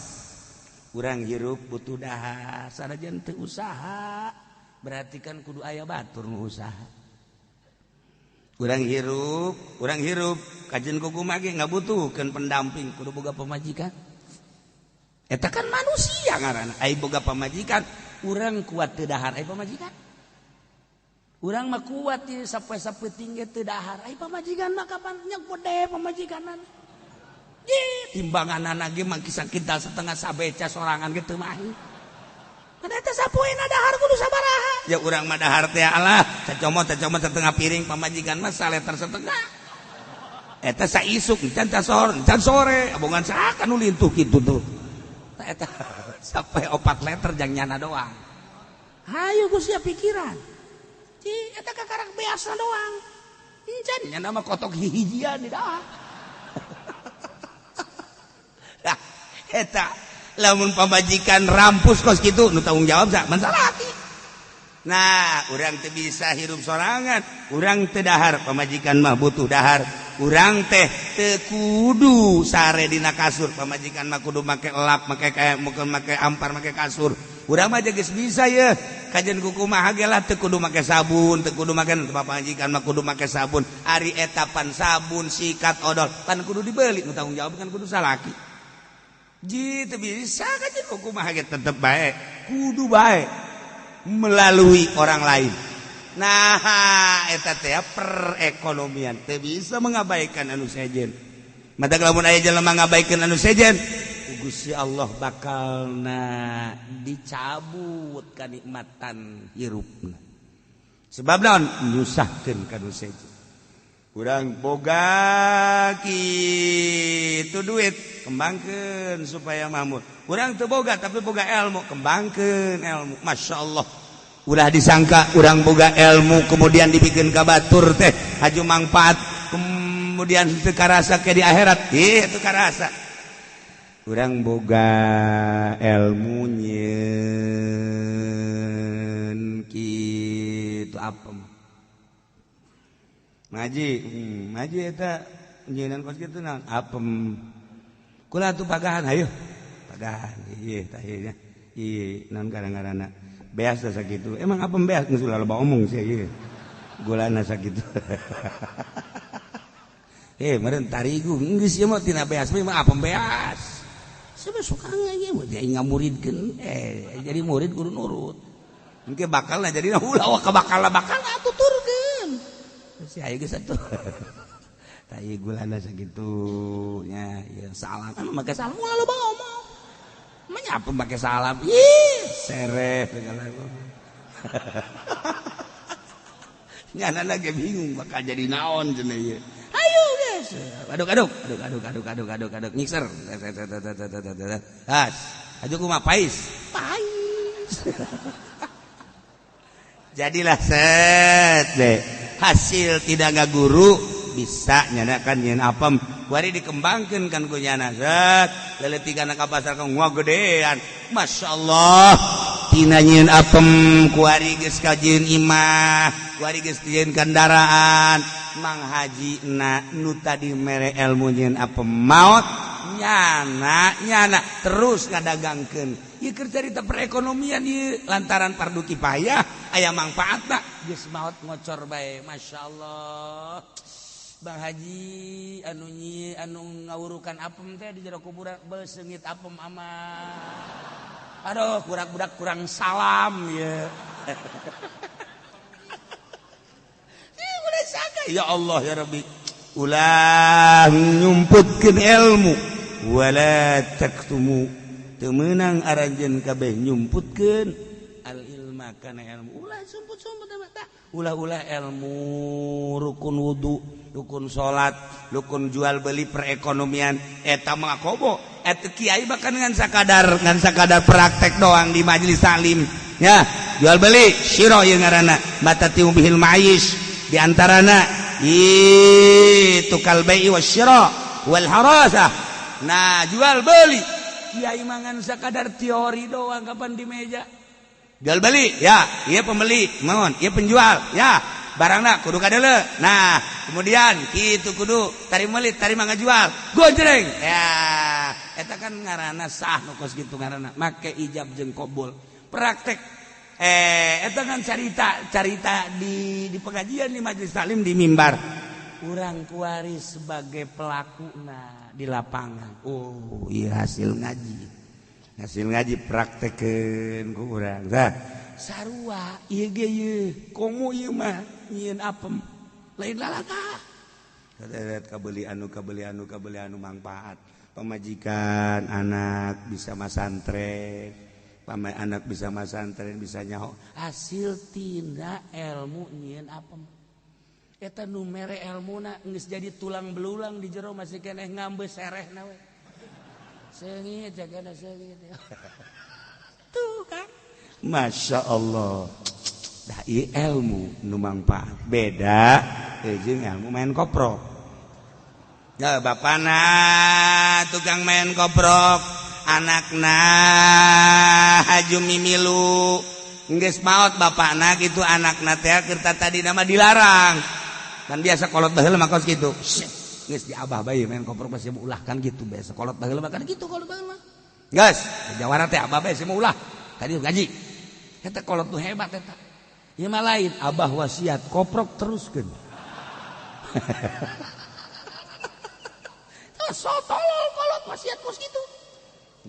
Urang hirup butuh dahar sanajan teu usaha, berarti kan kudu aya batur nu usaha. Urang hirup kajen kumaha ge ngabutuhkeun pendamping, kudu boga pamajikan. Eta kan manusia ngaranna. Ai boga pamajikan, urang kuat teu dahar ai pamajikan. Urang mah kuat ieu sapoe-sapoe tinggi teu dahar, ai pamajikan mah kapan nyegede pamajikanan. Timbangan anak ge mah kisah kintal setengah sabeca sorangan ge teu mahi. Kan eta sapoena dahar kudu sabaraha. Ya urang mah dahar teh alah cacomot cacomot setengah piring, pamajikan mah saleter setengah. Eta saisuk encan sore, encan sore, abongan saha nu lintuh kitu tuh. Eta sampai 4 liter jang nyana doang. Hayu geus sia pikiran. Ci eta kakarak beasna doang. Encan nyana mah kotok hihijian di dahar. Nah, eta lamun pamajikan rampus kos kitu nu tanggung jawab sak salaki. Nah, urang teu bisa hirup sorangan, urang teu dahar, pamajikan mah butuh dahar. Urang teh teu kudu sare dina kasur, pamajikan mah kudu make elap, make kayak mungkin make ampar, make kasur. Urang mah geus bisa ye. Kajen kumaha ge lah teu kudu make sabun, teu kudu make, pamajikan mah kudu make sabun. Ari eta pan sabun, sikat, odol, pan kudu dibeli, nu tanggung jawab kan kudu salaki. Ji teu bisa kajen kumaha ge tetep bae, kudu bae melalui orang lain. Nah, eta teh perekonomian teu bisa mengabaikan anu sejen. Mata lamun aya jelema ngabaikan anu sejen, Gusti Allah bakalna dicabut kanikmatan hirupna. Sebab naon? Nyusahkeun ka nu sejen. Urang boga kitu duit, kembangkeun supaya makmur. Urang teu boga tapi boga ilmu, kembangkeun ilmu. Masya Allah. Ulah disangka urang boga ilmu kemudian dibikin ka batur teh haju manfaat kemudian teu karasa ke di akhirat. Ih, teu karasa. Urang boga ilmu nyieun kitu apem. Ngaji, ngaji eta nyieunan kos kitu naon? Apem. Kula atuh pagahan, hayu. Pagahan. Ieu tah ieu nya. Ieu naon ngaran-ngaranna? Beas teh sakitu. Emang apem beas geus ulah loba omong sia ieu. Gulana sakitu. Eh, meureun tarigu geus ieu mah tina beas mah apem beas. Sebab suka ieu mah jadi ngamuridkeun, eh jadi murid kudu nurut. Engke bakalna jadi ulah ka bakal bakal atuturkeun. Si ayo geus atuh. Tah ieu gulana sakitu nya, ieu salam. Emang make salam ulah loba ngomong. Menyapa make salam? Ih, sereh segala. Nyana lagi bingung bakal jadi naon cenah ieu. Ayo guys. Aduk aduk, aduk aduk aduk aduk aduk aduk mixer. Has. Aju kumaha pais? Pais. Jadilah set deh. Hasil tidak ngaguru bisa nyana kan nyeun apem. Kuari dikembangkeun kan ku nyana set. Leletikan ka pasar ka gedean. Masya Allah. Tina nyieun apem kuari geus kajieun imah, kuari geus dijieun kendaraan. Mang Haji na nu tadi mere ilmu nyieun apem maot nyana nyana terus ngadagangkeun. Ieu keur carita perekonomian ieu lantaran fardu kifayah aya mangfaatna geus maot ngocor bae. Masya Allah. Bang Haji anu nyi anu ngawurukan apem teh di jero kuburan beseungit apem amat. Aduh, kurang budak kurang salam ya. Ya Allah ya Rabbi, ulah nyumputkeun ilmu wala taktumu, teu meunang aranjeun kabeh nyumputkeun al ilma kana ilmu. Ulah sumput-sumput tah, ulah-ulah ilmu rukun wudu, rukun salat, rukun jual beli perekonomian eta mah kobo. Eta kiai bahkan ngan sakadar praktek doang di majelis taklim ya, jual beli syiro ieu ngaranna matatiu bihil ma'is di antarana itu kal bai'i wasyira wal harasah. Nah, jual beli kiai mangan sakadar teori doang kapan di meja. Jual beli ya, ieu pembeli mohon, ieu penjual ya, barangna kudu kadele. Nah, kemudian kitu kudu tarima meuli tarima ngajual gojreng ya, eta kan ngaranna sah nu kos kitu ngaranna make ijab jeung qabul praktek. Eta kan carita di pengajian di majelis taklim di mimbar urang kuari sebagai pelakuna di lapangan. Oh iya, hasil ngaji praktekeun ku urang. Tah sarua ieu ge ieu komo ieu mah nyieun apem lain lalaka kabeli anu kabeli anu kabeli anu mangpaat pamajikan anak bisa masantren, pamai anak bisa masantren bisa nyaho hasil tina ilmu nyieun apem. Eta nu mere elmuna geus jadi tulang belulang di jero masih keneh ngambe serehna we. Seungit jagana seungit. Tuh kan. Masya Allah. Dah ieu ilmu nu mangpaat beda jeung ilmu main koprok. Ya bapana tukang main koprok, anakna haju mimilu geus maot bapana kitu anakna teh keur tadi nama dilarang. Kan biasa kolot baheula mah kos kitu. Geus di abah bae main koprok masih ulah kan gitu biasa kolot baheula mah kan kitu kolot baheula. Geus jawara teh abah bae semua ulah. Tadi ngaji. Eta kolot nu hebat eta. Ieu mah lain abah wasiat koprok teruskeun. So tolol kolot wasiat kos kitu.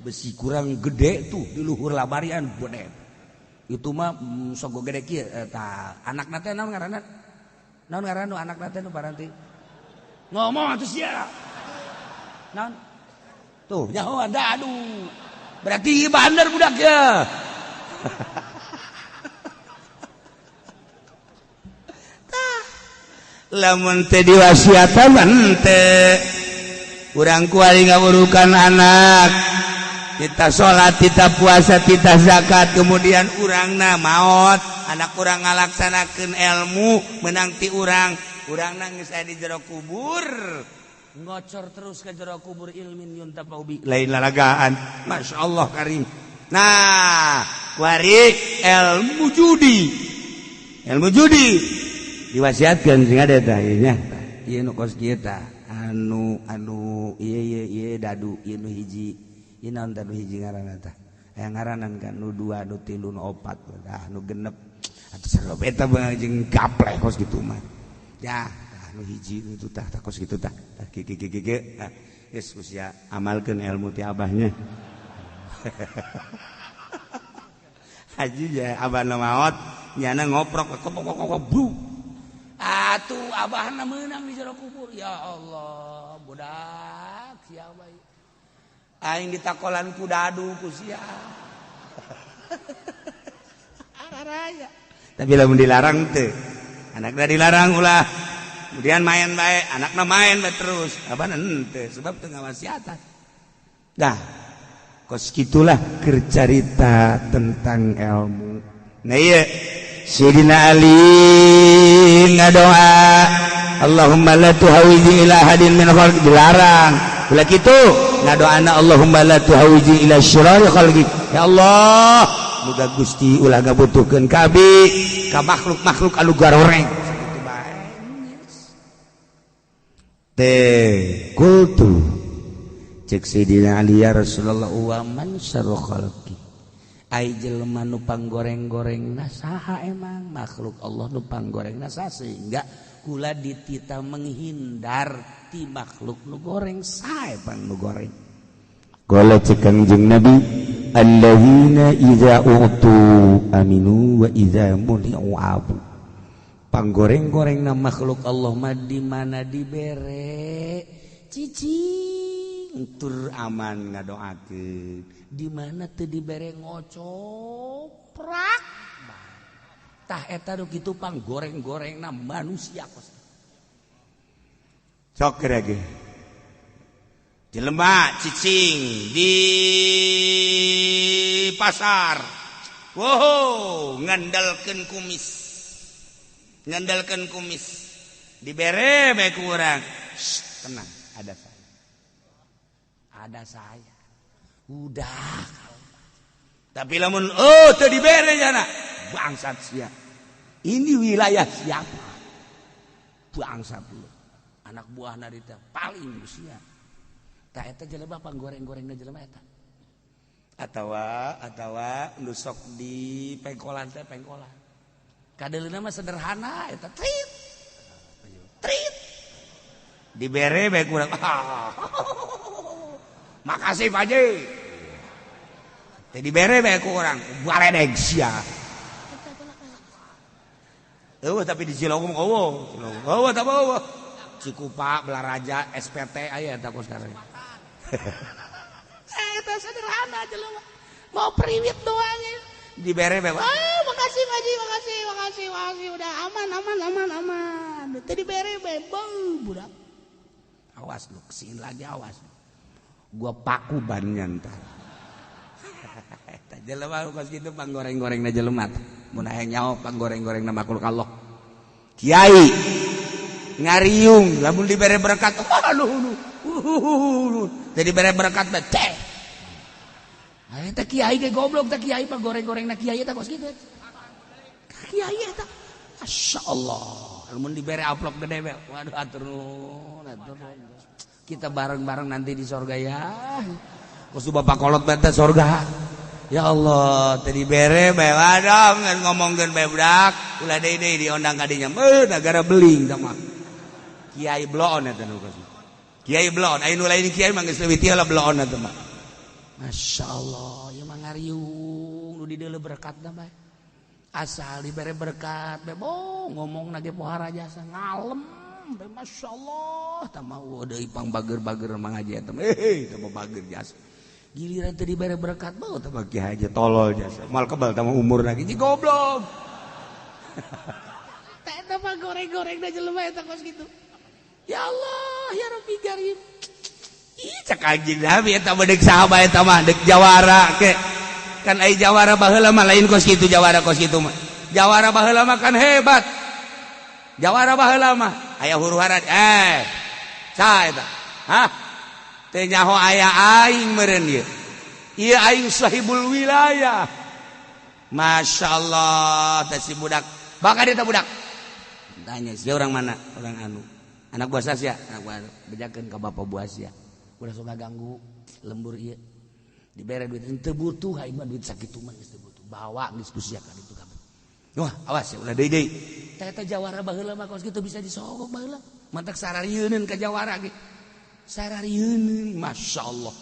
Besi kurang gede tuh di luhur labarian gede. Itu mah sok gede kieu eta anakna teh naon ngaranna? Naon ngaranna anakna teh nu paranti? Ngomong atuh sia. Naon? Tuh nyaho ada aduh. Berarti bandar budak ya. Tah. Lamun teh diwasiatan henteu. Urang kuari ngawurukan anak. Kita sholat, kita puasa, kita zakat, kemudian urangna maot, anak urang ngalaksanakeun ilmu, menang ti urang, urangna geus aya di jero kubur, ngocor terus ke jero kubur ilmin yuntafa'u bi, lain lalagaan. Masya Allah karim. Nah, kuari ilmu judi diwasiatkeun sing ada tah ieu nya, ieu nu kos kieu tah, anu ieu ieu ieu dadu ieu nu hiji. Naon teh nu hiji ngaranna tah? Aya ngaranan kan nu dua, nu tilu, nu opat, dah nu genep. Atuh sarua eta jeung gapleh kos kitu mah. Ya, tah nu hiji nu itu tah kos kitu tah. Tah kieu kieu kieu. Nah, geus usia amalkeun ilmu ti abahnya. Haji ya abahna maot, nyana ngoprok kok bru. Atuh abahna meunang di jero kubur. Ya Allah, budak sia bae. Aing ditakolan ku dadu ku sia. Araraya. Tapi lamun dilarang teu. Anakna dilarang ulah. Kemudian main bae, anakna main bae terus. Abana henteu sebab teu ngawasiatan. Dah. Kos kitulah keur carita tentang ilmu. Nah ieu Sayyidina Ali ngadoa, Allahumma la tuhawiji ila ahadin min khalqi, dilarang. Ulah kitu ngadoana Allahumma la tuhawiji ila syirari khalqi. Ya Allah, muga Gusti ulah ngabutuhkeun ka abdi ka makhluk-makhluk anu garoreng. Sakitu bae. Teh kultu cek Sayyidina Ali ya Rasulullah wa man syarru khalqi. Ai jelema nu panggoreng-gorengna saha emang makhluk Allah nu panggorengna saha sehingga kula ditita menghindar ti makhluk nu goreng sae pang nu goreng. Gola cek Kangjeng Nabi Alladzina idza utu aminu wa idza muni'u abu. Panggoreng-goreng na makhluk Allah mah di mana dibere cicing tur aman ngadoakeun, di mana teu dibere ngocoprak. Tah, eta nu kitu panggoreng-goreng na manusia kos. Sok ge jelema cicing di pasar, wow, ngandalkeun kumis, ngandalkeun kumis, dibere bae ku urang, "Tenang, ada saya, ada saya." Udah. Tapi lamun, oh, teu dibere jana, "Bangsat sia, ini wilayah siapa? Bangsat lu, anak buah narita paling sia." Tah, eta jelema panggoreng-gorengna jelema eta. Atawa atawa nu sok di pengkolan teh, pengkolan. Kadeuleuna mah sederhana eta, trit. Trit. Dibere bae kurang. "Makasih, Pak Haji." Teh dibere bae ku urang, "Baledeg sia." Eueuh, tapi di Cilongok eueuh, eueuh tah eueuh. Cikupa, Balaraja, SPT aya eta ku sekarang. Eta sederhana jelema. Mau priwit doang ya. Dibere bae. "Ah, makasih, Pak Haji, makasih, makasih, makasih. Udah aman, aman, aman, aman." Teu dibere bae, beuh budak. "Awas lu kesini lagi, awas. Gua paku bannya ntar." Eta jelema kos kitu panggoreng-gorengna jelema. Mun aya nyaho panggoreng-gorengna makhluk Allah. Kiai ngariung lamun dibere berkat, aduh, jadi bere berkat mah teh. Eta kiai ge goblok, teh kiai panggoreng-gorengna kiai eta kos kitu. Kiai eta Masya Allah, lamun dibere amplop gede be, "Waduh, atur nuhun, atur nuhun. Kita bareng-bareng nanti di sorga ya." Kos bapak kolot bete sorga. Ya Allah, tadi bere bae, waduh, ngomongkeun bae budak, ulah deui deui diondang ka dinya. Beuh, negara beling tah mah. Kiai bloon eta nu kos. Kiai bloon, aya nu lain kiai mah geus leuwih ti heula bloon eta mah. Masya Allah, ieu mah ngariung nu dideuleu berkatna bae. Asal dibere berkat bae, oh, ngomong ge pohara jasa ngalem bae, Masya Allah, tah mah deui pang bager-bager mangaji eta mah. Eh, tah mah bager jasa. Giliran teu dibere berkat bau tah mah kiai aja tolol jasa. Moal kebal tah mah umur lagi, ji goblok. Tah, eta mah goreng-goreng da jelema eta kos kitu. Ya Allah, ya Rabbi Karim. Ih, cek Kanjeng Nabi eta mah deuk sahabat eta mah deuk jawara ke. Kan ai jawara baheula mah lain kos kitu, jawara kos kitu mah. Jawara baheula mah kan hebat. Jawara baheula mah aya huru-hara, eh. Saha eta? Hah? Teu nyaho aya aing meureun ieu. Ieu aing sahibul wilayah. Masya Allah, teh si budak. Bakal dia budak. Tanya, si orang mana? Orang anu. Anak buah sia, anak buah, bejakeun ka bapak buah sia. Ulah sok ganggu lembur ieu. Dibere duit, teu butuh aing mah duit sakitu mah geus teu butuh. Bawa geus ku sia ka ditu kabeh. Wah, awas ya, ulah deui deui. Teh eta jawara baheula mah kos kitu bisa disogok baheula. Mantak sararieuneun ka jawara ge. Sararieuneun, Masya Allah.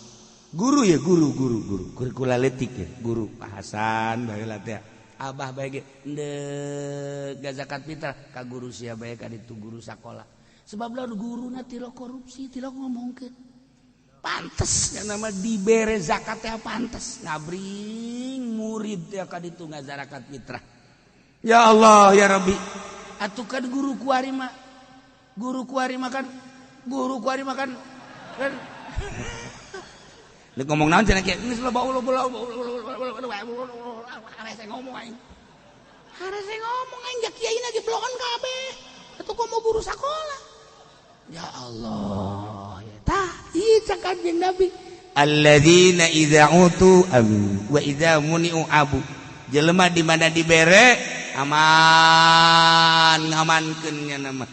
Guru ya, guru, guru, guru. Guru leutik ya, guru Pak Hasan baheula teh. Abah bae ge endek zakat fitrah ka guru sia bae ka ditu, guru sakola. Sebab lamun guruna tilok korupsi, tilok ngomongkeun. Pantes yang nama dibere zakat teh, pantes ngabring murid ya ka ditu ngazarakat fitrah. Ya Allah ya Rabbi. Atuh kan guru kuari mah, guru kuari mah kan, guru kuari mah kan kan Lu ngomong naon cenah kieu? Geus loba ulo ulo hese ngomong aing. Harese ngomong aing, ja kiai lagi bloon kabeh. Atuh komo guru sakola. Ya Allah, ya tah, ieu cak Kanjeng Nabi. Alladzina idza utu amin wa idza muni'u abu. Jelema di mana dibere aman, ngamankeun nya nama.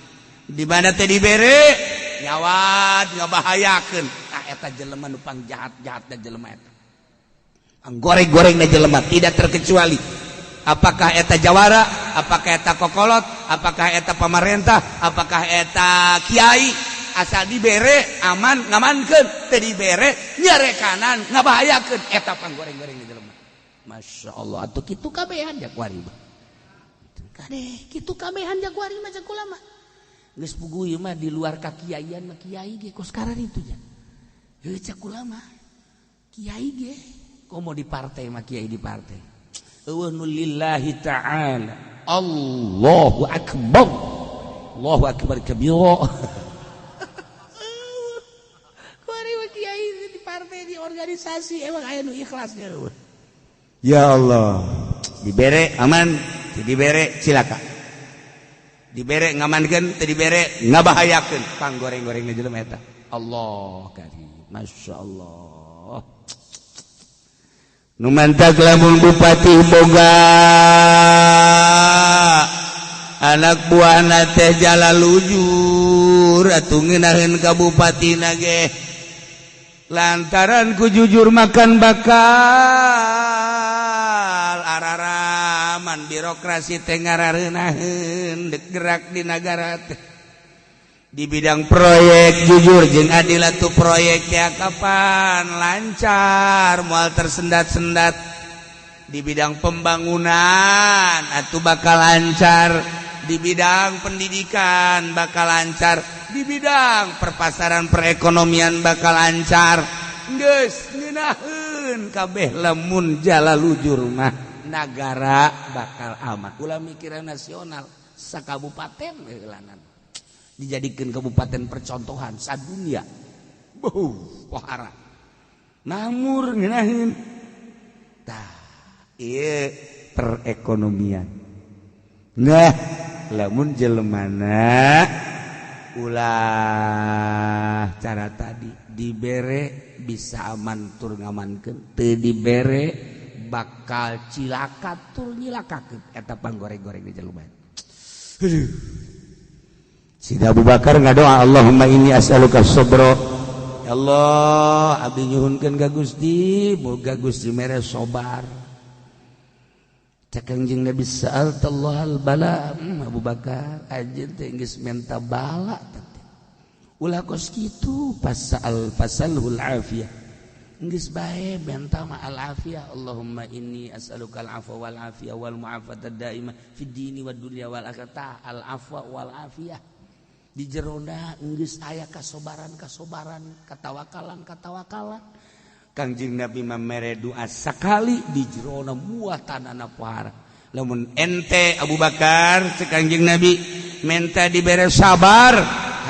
Di mana teh dibere nyawat ngabahayakeun. Tah, eta jelema nu pangjahat-jahat da jelema eta. Goreng-goreng na jelema tidak terkecuali. Apakah eta jawara, apakah eta kokolot, apakah eta pamarentah, apakah eta kiai Asal dibere aman ngamankeun, teu dibere nyarekanan ngabahayakeun, eta panggoreng-goreng di jelema. Masya Allah, atuh kitu kabehan jakwari mah. Kade kitu kabehan jakwari mah cek kula mah. Geus puguh ieu mah di luar kakiaian mah, kiai ge kos kararitu nya. Heuh, cek kula mah. Kiai ge komo di partai mah, kiai di partai. Euweuh nu lillahi ta'ala. Allahu akbar. Allahu akbar kabira. Kuari mah kiai di partai, di organisasi, emang aya nu ikhlas ge. Ya Allah, dibere aman, teu dibere cilaka. Dibere ngamankeun, teu dibere ngabahayakeun. Panggoreng-goreng jelema eta. Allah karim, Masya Allah. Nu mantak lamun bupati boga anak buahna teh jala lujur atuh ngeunaheun ka bupatina ge, lantaran ku jujur makan bakal araraman birokrasi teh ngarareunaheun dek gerak di nagara teh. Di bidang proyek jujur jeung adil atuh proyek ya kapan lancar, moal tersendat-sendat. Di bidang pembangunan atuh bakal lancar, di bidang pendidikan bakal lancar, di bidang perpasaran perekonomian bakal lancar. Geus ngeunaheun kabeh lamun jala lujur mah, nagara bakal aman. Ulah mikiran nasional, sakabupaten heulanan dijadikan kabupaten percontohan sadunia. Buh, pohara namur ngeunaheun. Tah, ieu perekonomian. Nah, lamun jelemana ulah cara tadi, dibere bisa aman tur ngamankeun, teu dibere bakal cilaka tur nyilakakeun, eta panggoreng-goreng di jelema. Aduh. Sida Abu Bakar ngadoa, "Allahumma inni as'aluka sabra." Ya Allah, abdi nyuhunkeun ka Gusti, moga Gusti mere sabar. Cek Kangjeng Nabi, "Sa'altallah al bala." Abu Bakar, anjeun teh geus menta bala teh. Ulah kos kitu, pasal fasalhul afiyah. Geus bae menta ma al afiyah. "Allahumma inni as'aluka al afwa wal afiyah wal mu'afata daimah fid dini wad dunya wal akhirah." Al afwa wal afiyah. Di jerona geus aya kasobaran-kasobaran, katawakalan katawakalan. Kangjeng Nabi mere doa sakali di jerona muatanana pohara. Lamun ente Abu Bakar, cek Kangjeng Nabi, menta dibere sabar,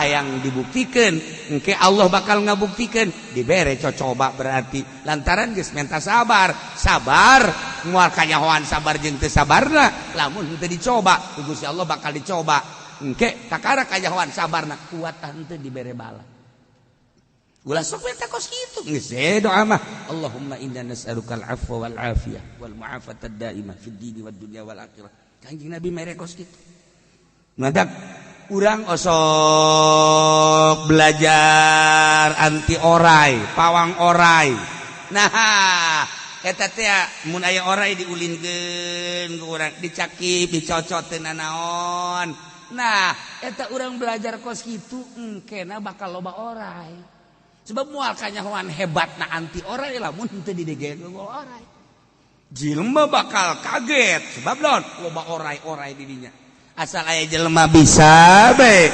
hayang dibuktikan, engke Allah bakal ngabuktikeun dibere cocoba. Berarti lantaran geus menta sabar, sabar moal kanyahoan sabar jeung teu sabarna lamun teu dicoba. Ku Gusti Allah bakal dicoba, engke kakara kanyahoan sabarna kuat henteu dibere bala. Ulah sok minta kos kitu, geus doa mah, "Allahumma inna nas'aluka al-afwa wal afiyah wal mu'afata daimah fid dini wad dunya wal akhirah." Kanjeng Nabi mere kos kitu. Madak urang osok belajar anti orai, pawang orai. Nah, eta teh mun aya orai diulinkeun ku urang, dicakip, dicocot teu nanaon. Nah, eta urang belajar kos kitu engkena bakal loba orai. Sebab moal kanyahoan hebatna anti orai lamun teu didegeun orai. Jelema bakal kaget sebab naon? Loba orai-orai di dinya. Asal aya jelema bisa bae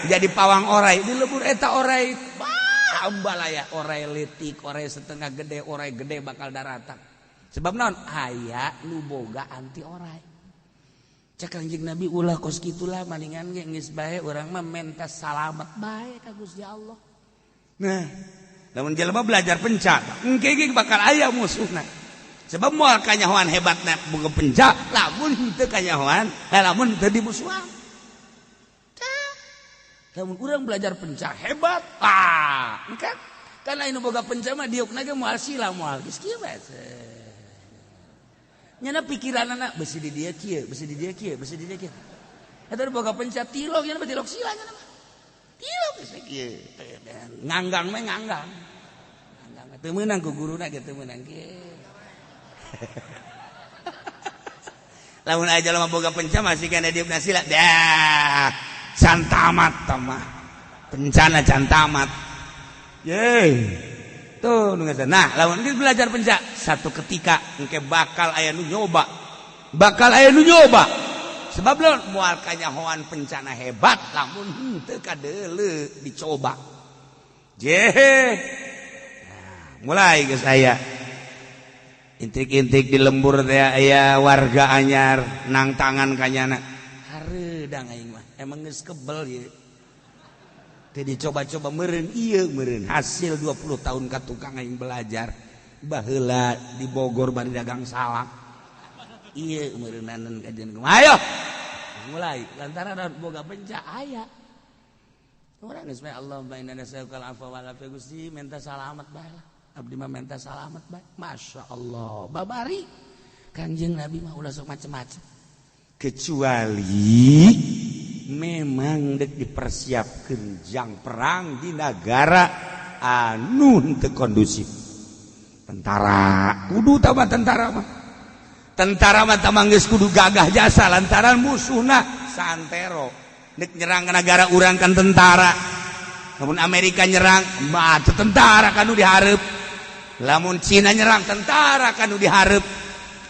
jadi pawang orai, dilebur eta orai, bah ambalaya, orai letik, orai setengah gede, orai gede bakal daratan. Sebab naon? Aya nu boga anti orai. Cek Kanjeng Nabi, ulah kos kitulah, maningan ge geus bae urang mah menta salamet bae ka Gusti Allah. Nah, lamun jelema belajar penca, engke ge bakal aya musuhna. Sebab moal kanyahoan hebatna boga penca lamun teu kanyahoan, lamun teu dimusuhan. Lamun urang belajar penca hebat, ah, kan? Karena ini boga penca mah diukna ge moal sila, moal geus kieu bae. Nyana pikiranana besi di dia kieu, besi di dia kieu, besi di dia kieu. Eta boga penca tilok, nyana tilok sila nyana mah. Tilok geus kieu. Nganggang mah nganggang. Nganggang teu meunang ku guruna ge teu meunang kieu. Lamun aja jelema boga penca masih kana diukna sila. Dah, santamat mah. Bencana can tamat. Ye. Tuh nu nah, lamun geus belajar penca, satu ketika engke bakal aya nu nyoba. Bakal aya nu nyoba. Sebab lo moal kanyahoan bencana hebat lamun henteu kadeuleu dicoba. Jehe. Nah, mulai geus aya intrik-intrik di lembur teh aya warga anyar nang tangan kanyana. Hareudang aing mah, emang geus kebel ieu. Teh dicoba-coba meureun ieu meureun hasil 20 tahun ka tukang aing belajar. Baheula di Bogor bari dagang salak. Ieu meureunanan kajian kumaha. Ayo. Mulai lantaran boga penca aya. Urang geus bae Allahumma inna nas'aluka al-afwa wal afiyah Gusti minta salamet bae lah. Abdi mah minta salamet bae. Masya Allah. Babari Kangjeng Nabi mah ulah sok macem-macem. Kecuali memang dek dipersiapkan jang perang di negara anu henteu kondusif. Tentara kudu tambah tentara mah. Tentara mah tambah geus kudu gagah jasa lantaran musuhna santero. Dek nyerang ke negara urang kan tentara. Lamun Amerika nyerang, mah tentara kan nu dihareup. Lamun Cina nyerang tentara kan nu dihareup.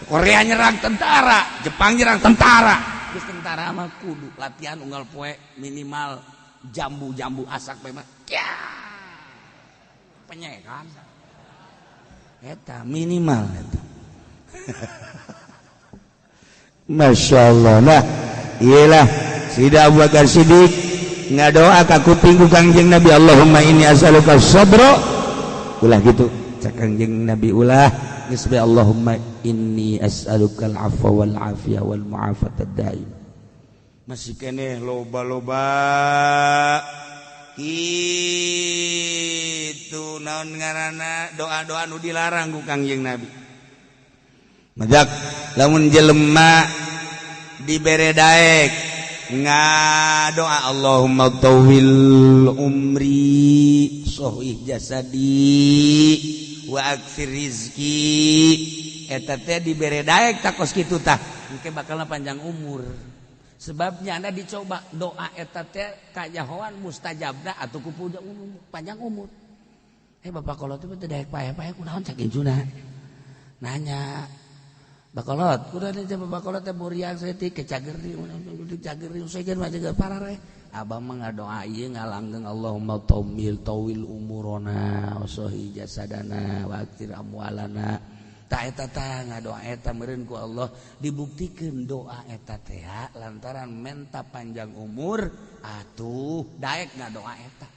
Korea nyerang tentara, Jepang nyerang tentara. Geus tentara mah kudu latihan unggal poe minimal jambu-jambu asak bae mah. Ya. Penyekan. Eta minimal eta. Masya Allah. Nah, iyalah Sida Abu Bakar Siddiq ngadoa ka kuping ku Kangjeng Nabi, Allahumma inni as'aluka sabra. Ulah gitu cak Kangjeng Nabi, ulah geus bae Allahumma inni as'aluka al-afwa wal afiyah wal mu'afata daim. Masih keneh loba-loba itu naon ngaranna doa-doa nu dilarang ku Kangjeng Nabi. Majak lamun jelema dibere daek ngadoa Allahumma tawil umri sohih jasadi wa aktsir rizki, eta teh dibere daek takos kitu tah engke bakalna panjang umur. Sebabnya anda dicoba doa eta teh kajahoan mustajabna atuh ku panjang umur. Bapak kolot teh teu daek paeh-paeh kunaon cak incuna. Nanya Bakolot, kudu ada bapak kolot teh buriang saeutik ke cageri, cageri sejen mah jaga parare. Abah mah ngadoa ieu ngalanggeng Allahumma tawil tawil umurona wa sahih jasadana wa aktir amwalana. Ta eta tah ngadoa eta meureun ku Allah dibuktikeun doa eta teh lantaran menta panjang umur atuh daek ngadoa eta.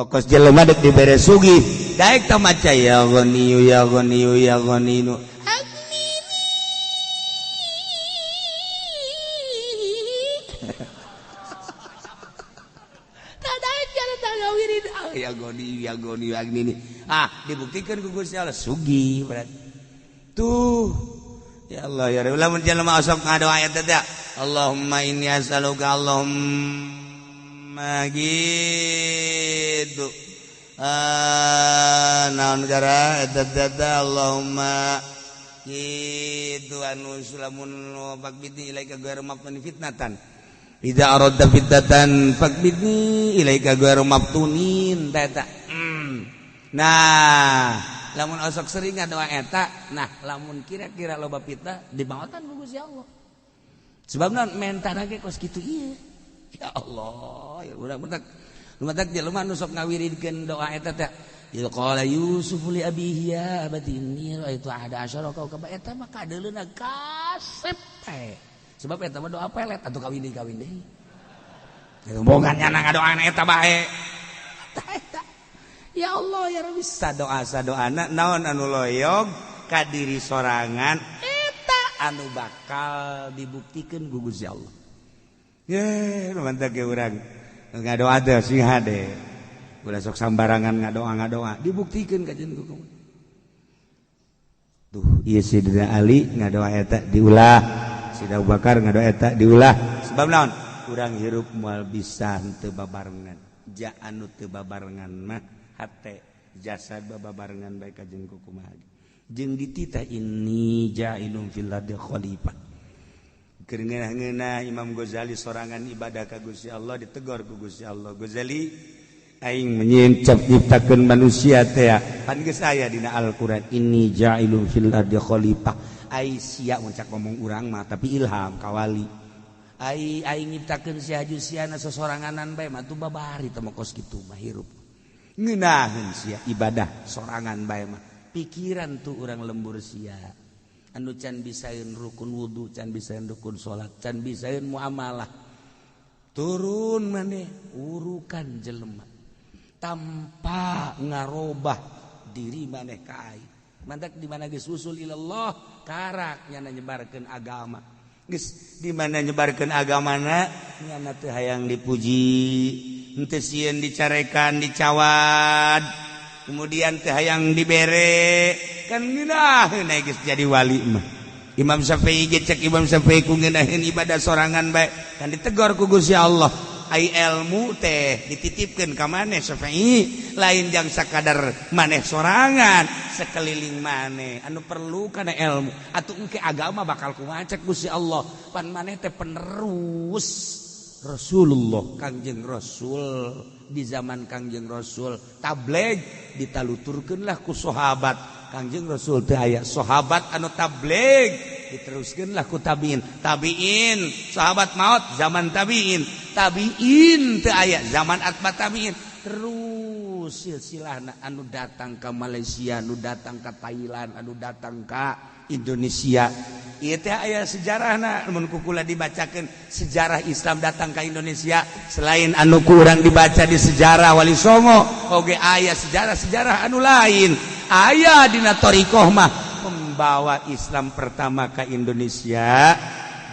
Okos jelema dek dibere sugih, daek ta maca ya ghaniyu ya ghaniyu ya ghaniyu. Ya goni ya goni agni. Ah, dibuktikan ku Gusti Allah sugih berarti. Tuh. Ya Allah ya Rabbi, lamun jelema osok ngadoa eta teh Allahumma inni as'aluka Allahumma gitu. Naon gara eta teh Allahumma gitu anu sulamun faqbidni ilaika ghairu maftunin fitnatan. Idza aradta fitnatan faqbidni ilaika ghairu maftunin eta. Nah, lamun osok sering ngadoa eta, nah lamun kira-kira loba fitnah dimaotan ku Gusti Allah. Sebabna mentana ge kos kitu ieu. Ya Allah, ya urang mentak lumatak jelema nu sok ngawiridkeun doa eta teh. Il qala Yusuf li abihi ya abati inni ra'aitu ahada asyara kaukaba, eta mah kadeuleuna kasep teh. Sebab eta mah doa pelet atuh kawin deui. Bogan nyana ngadoana eta bae. Eta. Ya Allah ya Rabbi, sadoa sadoana naon anu loyog ka diri sorangan eta anu bakal dibuktikeun ku Gusti Allah. Ye, mantap ge urang ngadoa teh sing hade. Ulah sok sambarangan ngadoa-ngadoa, dibuktikeun ka jeung ku. Tuh, ieu Sidina Ali ngadoa eta diulah. Sidina Abu Bakar ngadoa eta diulah. Sebab naon? Urang hirup moal bisa henteu babarengan. Ja anu teu babarengan mah hate jasad babarengan bae ka jeung kumaha. Jeung dititah inni ja'ilun fil ardi khalifah. Keur ngeunah-ngeunah Imam Ghazali sorangan ibadah ka Gusti Allah ditegor ku Gusti Allah. Ghazali aing menyincap nyiptakeun manusia teh pan geus aya dina Al-Qur'an inni ja'ilun fil ardi khalifah. Ai sia mun cak ngomong urang mah tapi ilham ka wali. Ai aing nyiptakeun sia haju siana sosoranganan bae mah tuh babari teh kos kitu mah hirup. Ngeunaheun sia ibadah sorangan bae mah. Pikiran tuh urang lembur sia. Anu can bisaeun rukun wudu, can bisaeun rukun salat, can bisaeun muamalah. Turun maneh urukan jelema tanpa ngarobah diri maneh ka aing. Mantak di mana geus usul ilallah karak nyana nyebarkeun agama. Geus di mana nyebarkeun agamana nyana teu hayang dipuji, henteu sieun dicarekan, dicawad. Kemudian teh hayang dibere kan ngeunaheun geus jadi wali mah. Imam Syafi'i ge cek Imam Syafi'i ku ngeunaheun ibadah sorangan bae kan ditegor ku Gusti Allah. Ai ilmu teh dititipkeun ka maneh Syafi'i lain jang sakadar maneh sorangan sekeliling maneh anu perlu kana ilmu atuh engke agama bakal kumaha cek Gusti Allah pan maneh teh penerus Rasulullah Kangjeng Rasul di zaman Kangjeng Rasul tabligh ditaluturkeunlah ku sahabat Kangjeng Rasul teh aya sahabat anu tabligh diteruskeunlah ku tabiin tabiin sahabat maut zaman tabiin tabiin teu aya zaman atba tabiin terus silsilahna anu datang ka Malaysia anu datang ka Thailand anu datang ka Indonesia. Ieu teh aya sejarahna mun ku kula dibacakeun sejarah Islam datang ka Indonesia selain anu kurang dibaca di sejarah Wali Songo oge aya sejarah-sejarah anu lain aya dina thariqah mah pembawa Islam pertama ka Indonesia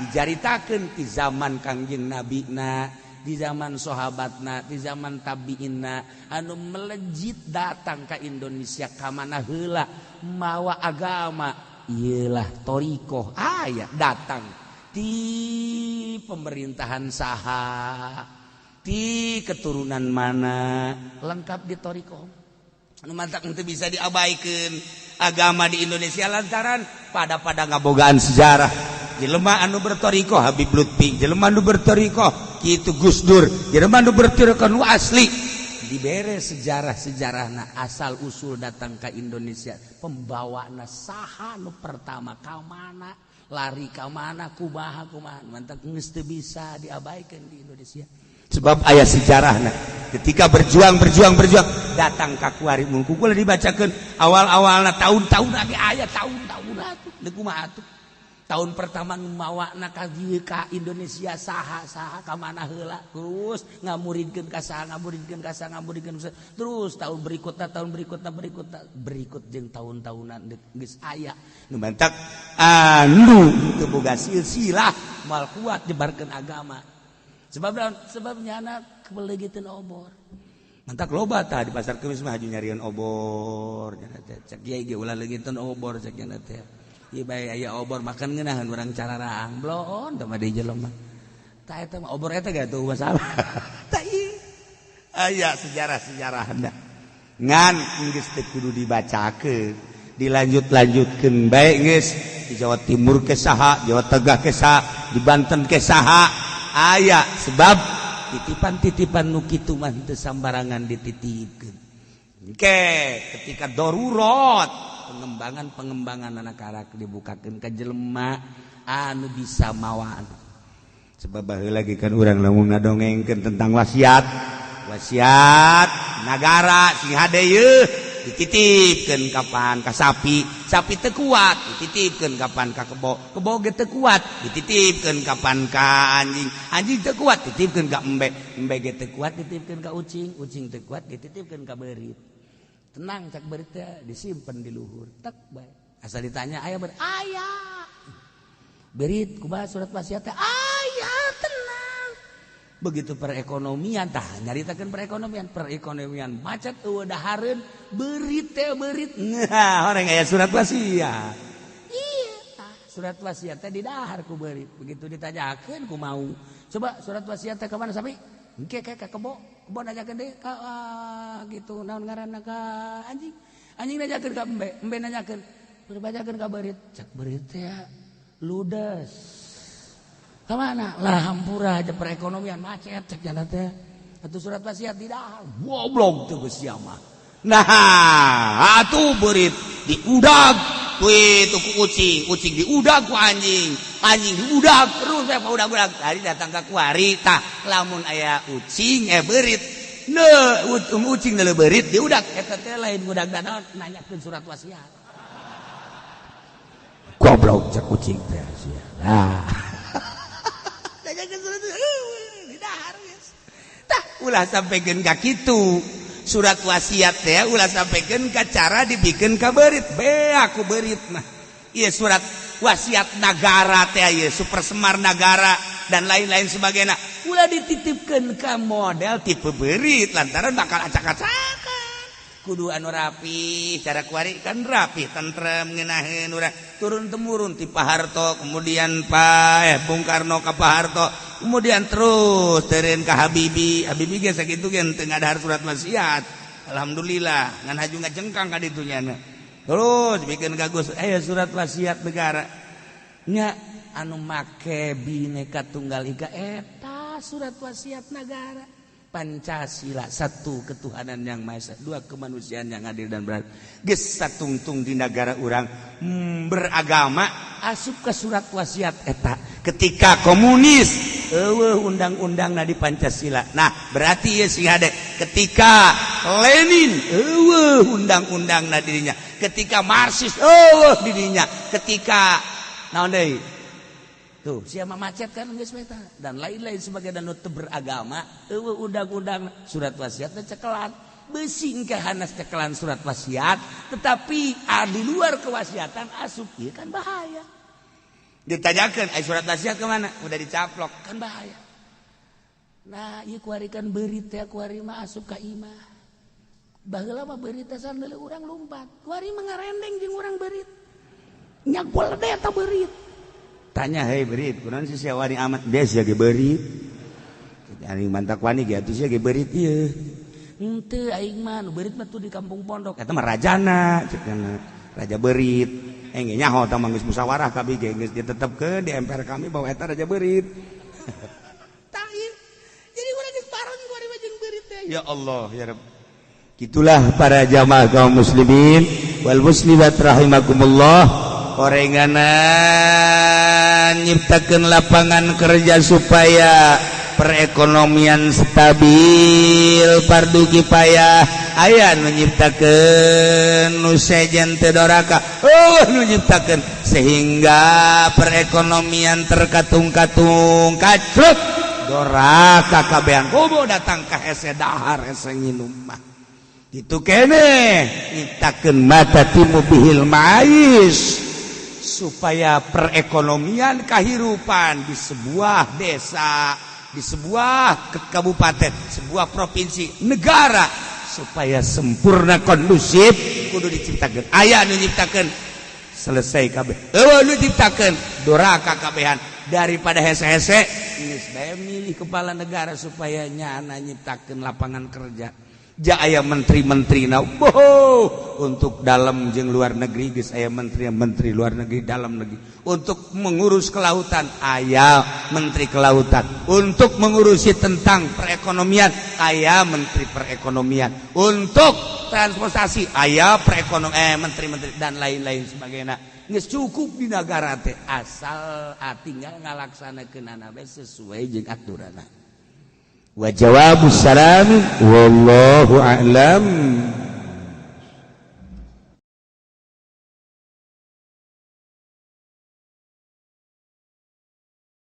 dijaritakeun di zaman Kangjeng Nabina di zaman sahabatna di zaman tabiinna anu melejit datang ka Indonesia ka mana heula mawa agama iyalah thariqah aya datang di pemerintahan saha di keturunan mana lengkap di thariqah anu mantak henteu bisa diabaikan agama di Indonesia lantaran pada ngabogaan sejarah jelema anu berthariqah Habib Lutfi jelema anu berthariqah kitu Gus Dur jelema anu berthariqah nu asli dibere sejarah-sejarahna asal usul datang ke Indonesia pembawana saha nu pertama ka mana lari ka mana kumaha kumaha mantak geus teu bisa diabaikan di Indonesia sebab aya sejarahna ketika berjuang berjuang berjuang datang ka kuari mun ku kula dibacakeun awal-awalna tahun-tahun lagi aya tahun-tahun atuh deuk kumaha atuh tahun pertama nu mawana ka dieu ka Indonesia saha saha ka mana heula terus ngamuridkeun ka saha ngamuridkeun ka saha ngamuridkeun terus tahun berikutna berikutna berikut jeung tahun-tahunan geus aya nu mantak anu teu boga silsilah moal kuat nyebarkeun agama sebab naon sebab nyana kebeleugiteun obor mantak loba tah di pasar Kemis mah haju nyarian obor nya teh cek kiai ge ulah leungiteun obor cek nya teh ieu bae aya obor makan ngeunaheun urang cararaang bloon teh mah di jelema tah eta mah obor eta ge tuh masalah tah ieu aya sejarah-sejarahna ngan geus teu kudu dibacakeun dilanjut-lanjutkeun bae geus di Jawa Timur ke saha Jawa Tengah ke saha di Banten ke saha aya sebab titipan-titipan nu kitu mah teu sambarangan dititipkeun. Oke, ketika darurat pengembangan-pengembangan anak karak dibukakeun ka jelema anu bisa mawaan. Sebab baheula lagi kan urang lamun ngadongengkeun tentang wasiat, wasiat nagara sing hade yeuh dititipkeun kapan ka sapi, sapi teu kuat dititipkeun kapan ka kebo, kebo ge teu kuat dititipkeun kapan ka anjing, anjing teu kuat dititipkeun ka embe, embe ge teu kuat dititipkeun ka ucing, ucing teu kuat dititipkeun ka beurit. Tenang cak beurit teh disimpen di luhur, tek bae. Asal ditanya aya beurit, aya. Beurit kumaha surat wasiat teh? Aya, tenang. Begitu perekonomian tah nyaritakeun perekonomian, perekonomian macet eueuh dahareun beurit teh beurit. Nah, orang aya surat wasiat. Iya, tah surat wasiat teh didahar ku beurit. Begitu ditanyakeun ku mau. Coba surat wasiat teh ka mana sapi? Engke ka kebo, kebo nanyakeun deui ka gitu naon ngaranna ka anjing. Anjing nanyakeun ka embe, embe nanyakeun. Nanyakeun ka beurit, cak beurit teh ludes. Kemana? Lah hampura aja perekonomian macet cek jana teh. Atuh surat wasiat tidak. Goblok tuh geus mah. Nah, atuh beurit diudag kuy itu ku ucing, ucing diudag ku anjing, anjing diudag terus saya udag-udag. Tadi datang ke kuari tah lamun aya ucing beurit. Ne ucing neuleuh beurit diudag eta teh lain udag naon nanyakeun surat wasiat. Goblok cek ucing teh sia. Nah. Nanyakeun surat didahar geus. Tah ulah sampaikan ka kitu. Surat wasiat teh ulah sampaikan ka cara dibikin ka beurit. Be aku beurit mah. Ieu surat wasiat nagara teh ieu Super Semar Nagara dan lain-lain sebagainya. Ulah dititipkeun ka model tipe beurit lantaran bakal acak-acakan. Kudu anu rapi, cara kuari kan rapi, tentrem ngeunaheun urang turun temurun ti Pak Harto, kemudian Pak Bung Karno ka Pak Harto, kemudian terus teureun ka Habibie. Habibie ge sakitu ge teu ngadahar surat wasiat. Alhamdulillah, ngan haju ngajengkang ka ditu nya. Terus bikin ka Gus, aya surat wasiat negara. Nya anu make Bhinneka Tunggal Ika eta surat wasiat negara. Pancasila, satu ketuhanan yang maha esa, dua kemanusiaan yang adil dan beradab. Geus satungtung di negara urang beragama asup ke surat wasiat eta. Ketika komunis eueuh undang-undangna di Pancasila. Nah, berarti ieu sing hade ketika Lenin eueuh undang-undangna dirinya, ketika Marxis eueuh dirinya, ketika naon deui? Tuh, siapa macet kan geus eta dan lain-lain sebagai dan teu beragama eueuh undang-undang surat wasiatna cekelan. Besi engke hanas cekelan surat wasiat, tetapi di luar kewasiatan asup ieu kan bahaya. Ditanyakeun, ai surat wasiat kemana? Udah dicaplok, kan bahaya. Nah, ieu kuari kan beurit teh kuari mah asup ka imah. Baheula mah beurit teh sandele urang lumpat. Kuari mah ngarendeng jeung urang beurit. Nyagol teh eta beurit. Tanya, hei beurit, kunaon sih sia wani amat? Dia sia ge beurit. Aing mantak wani ge atuh sia ge beurit ieu. Henteu aing mah nu beurit mah tuh di kampung pondok. Eta mah rajana cek raja beurit. Aing ge nyaho tah mah geus musyawarah kabeh ge geus ditetepkeun di MPR kami bahwa eta raja beurit. Tah ieu. Jadi urang geus bareng kuari mah jeung beurit teh. Ya Allah ya Rabb. Gitulah para jamaah kaum muslimin wal muslimat rahimakumullah. Orenganan nyiptakeun lapangan kerja supaya perekonomian stabil fardu kifayah. Aya nu nyiptakeun nu sejen teu doraka, oh nu nyiptakeun sehingga perekonomian terkatung-katung kacrut doraka kabehan komo datang ka hese dahar hese nginum mah. Itu kene nyiptakeun mata timu bihil mais supaya perekonomian kehidupan di sebuah desa, di sebuah kabupaten, sebuah provinsi, negara supaya sempurna kondusif kudu diciptakeun. Aya nu nyiptakeun selesai kabeh. Eueuh nu nyiptakeun doraka kabehan daripada hese-hese geus bae milih kepala negara supaya nyana nyiptakeun lapangan kerja. Ja aya menteri-menteri na boh untuk dalam jeung luar negeri geus aya menteri-menteri luar negeri dalam negeri, untuk mengurus kelautan aya menteri kelautan, untuk mengurusi tentang perekonomian aya menteri perekonomian, untuk transportasi aya perekonomian menteri-menteri dan lain-lain sebagainya. Geus cukup di negara teh asal tinggal ngalaksanakeunana bae sesuai jeung aturanna. Wa jawabus salami wallahu a'lam.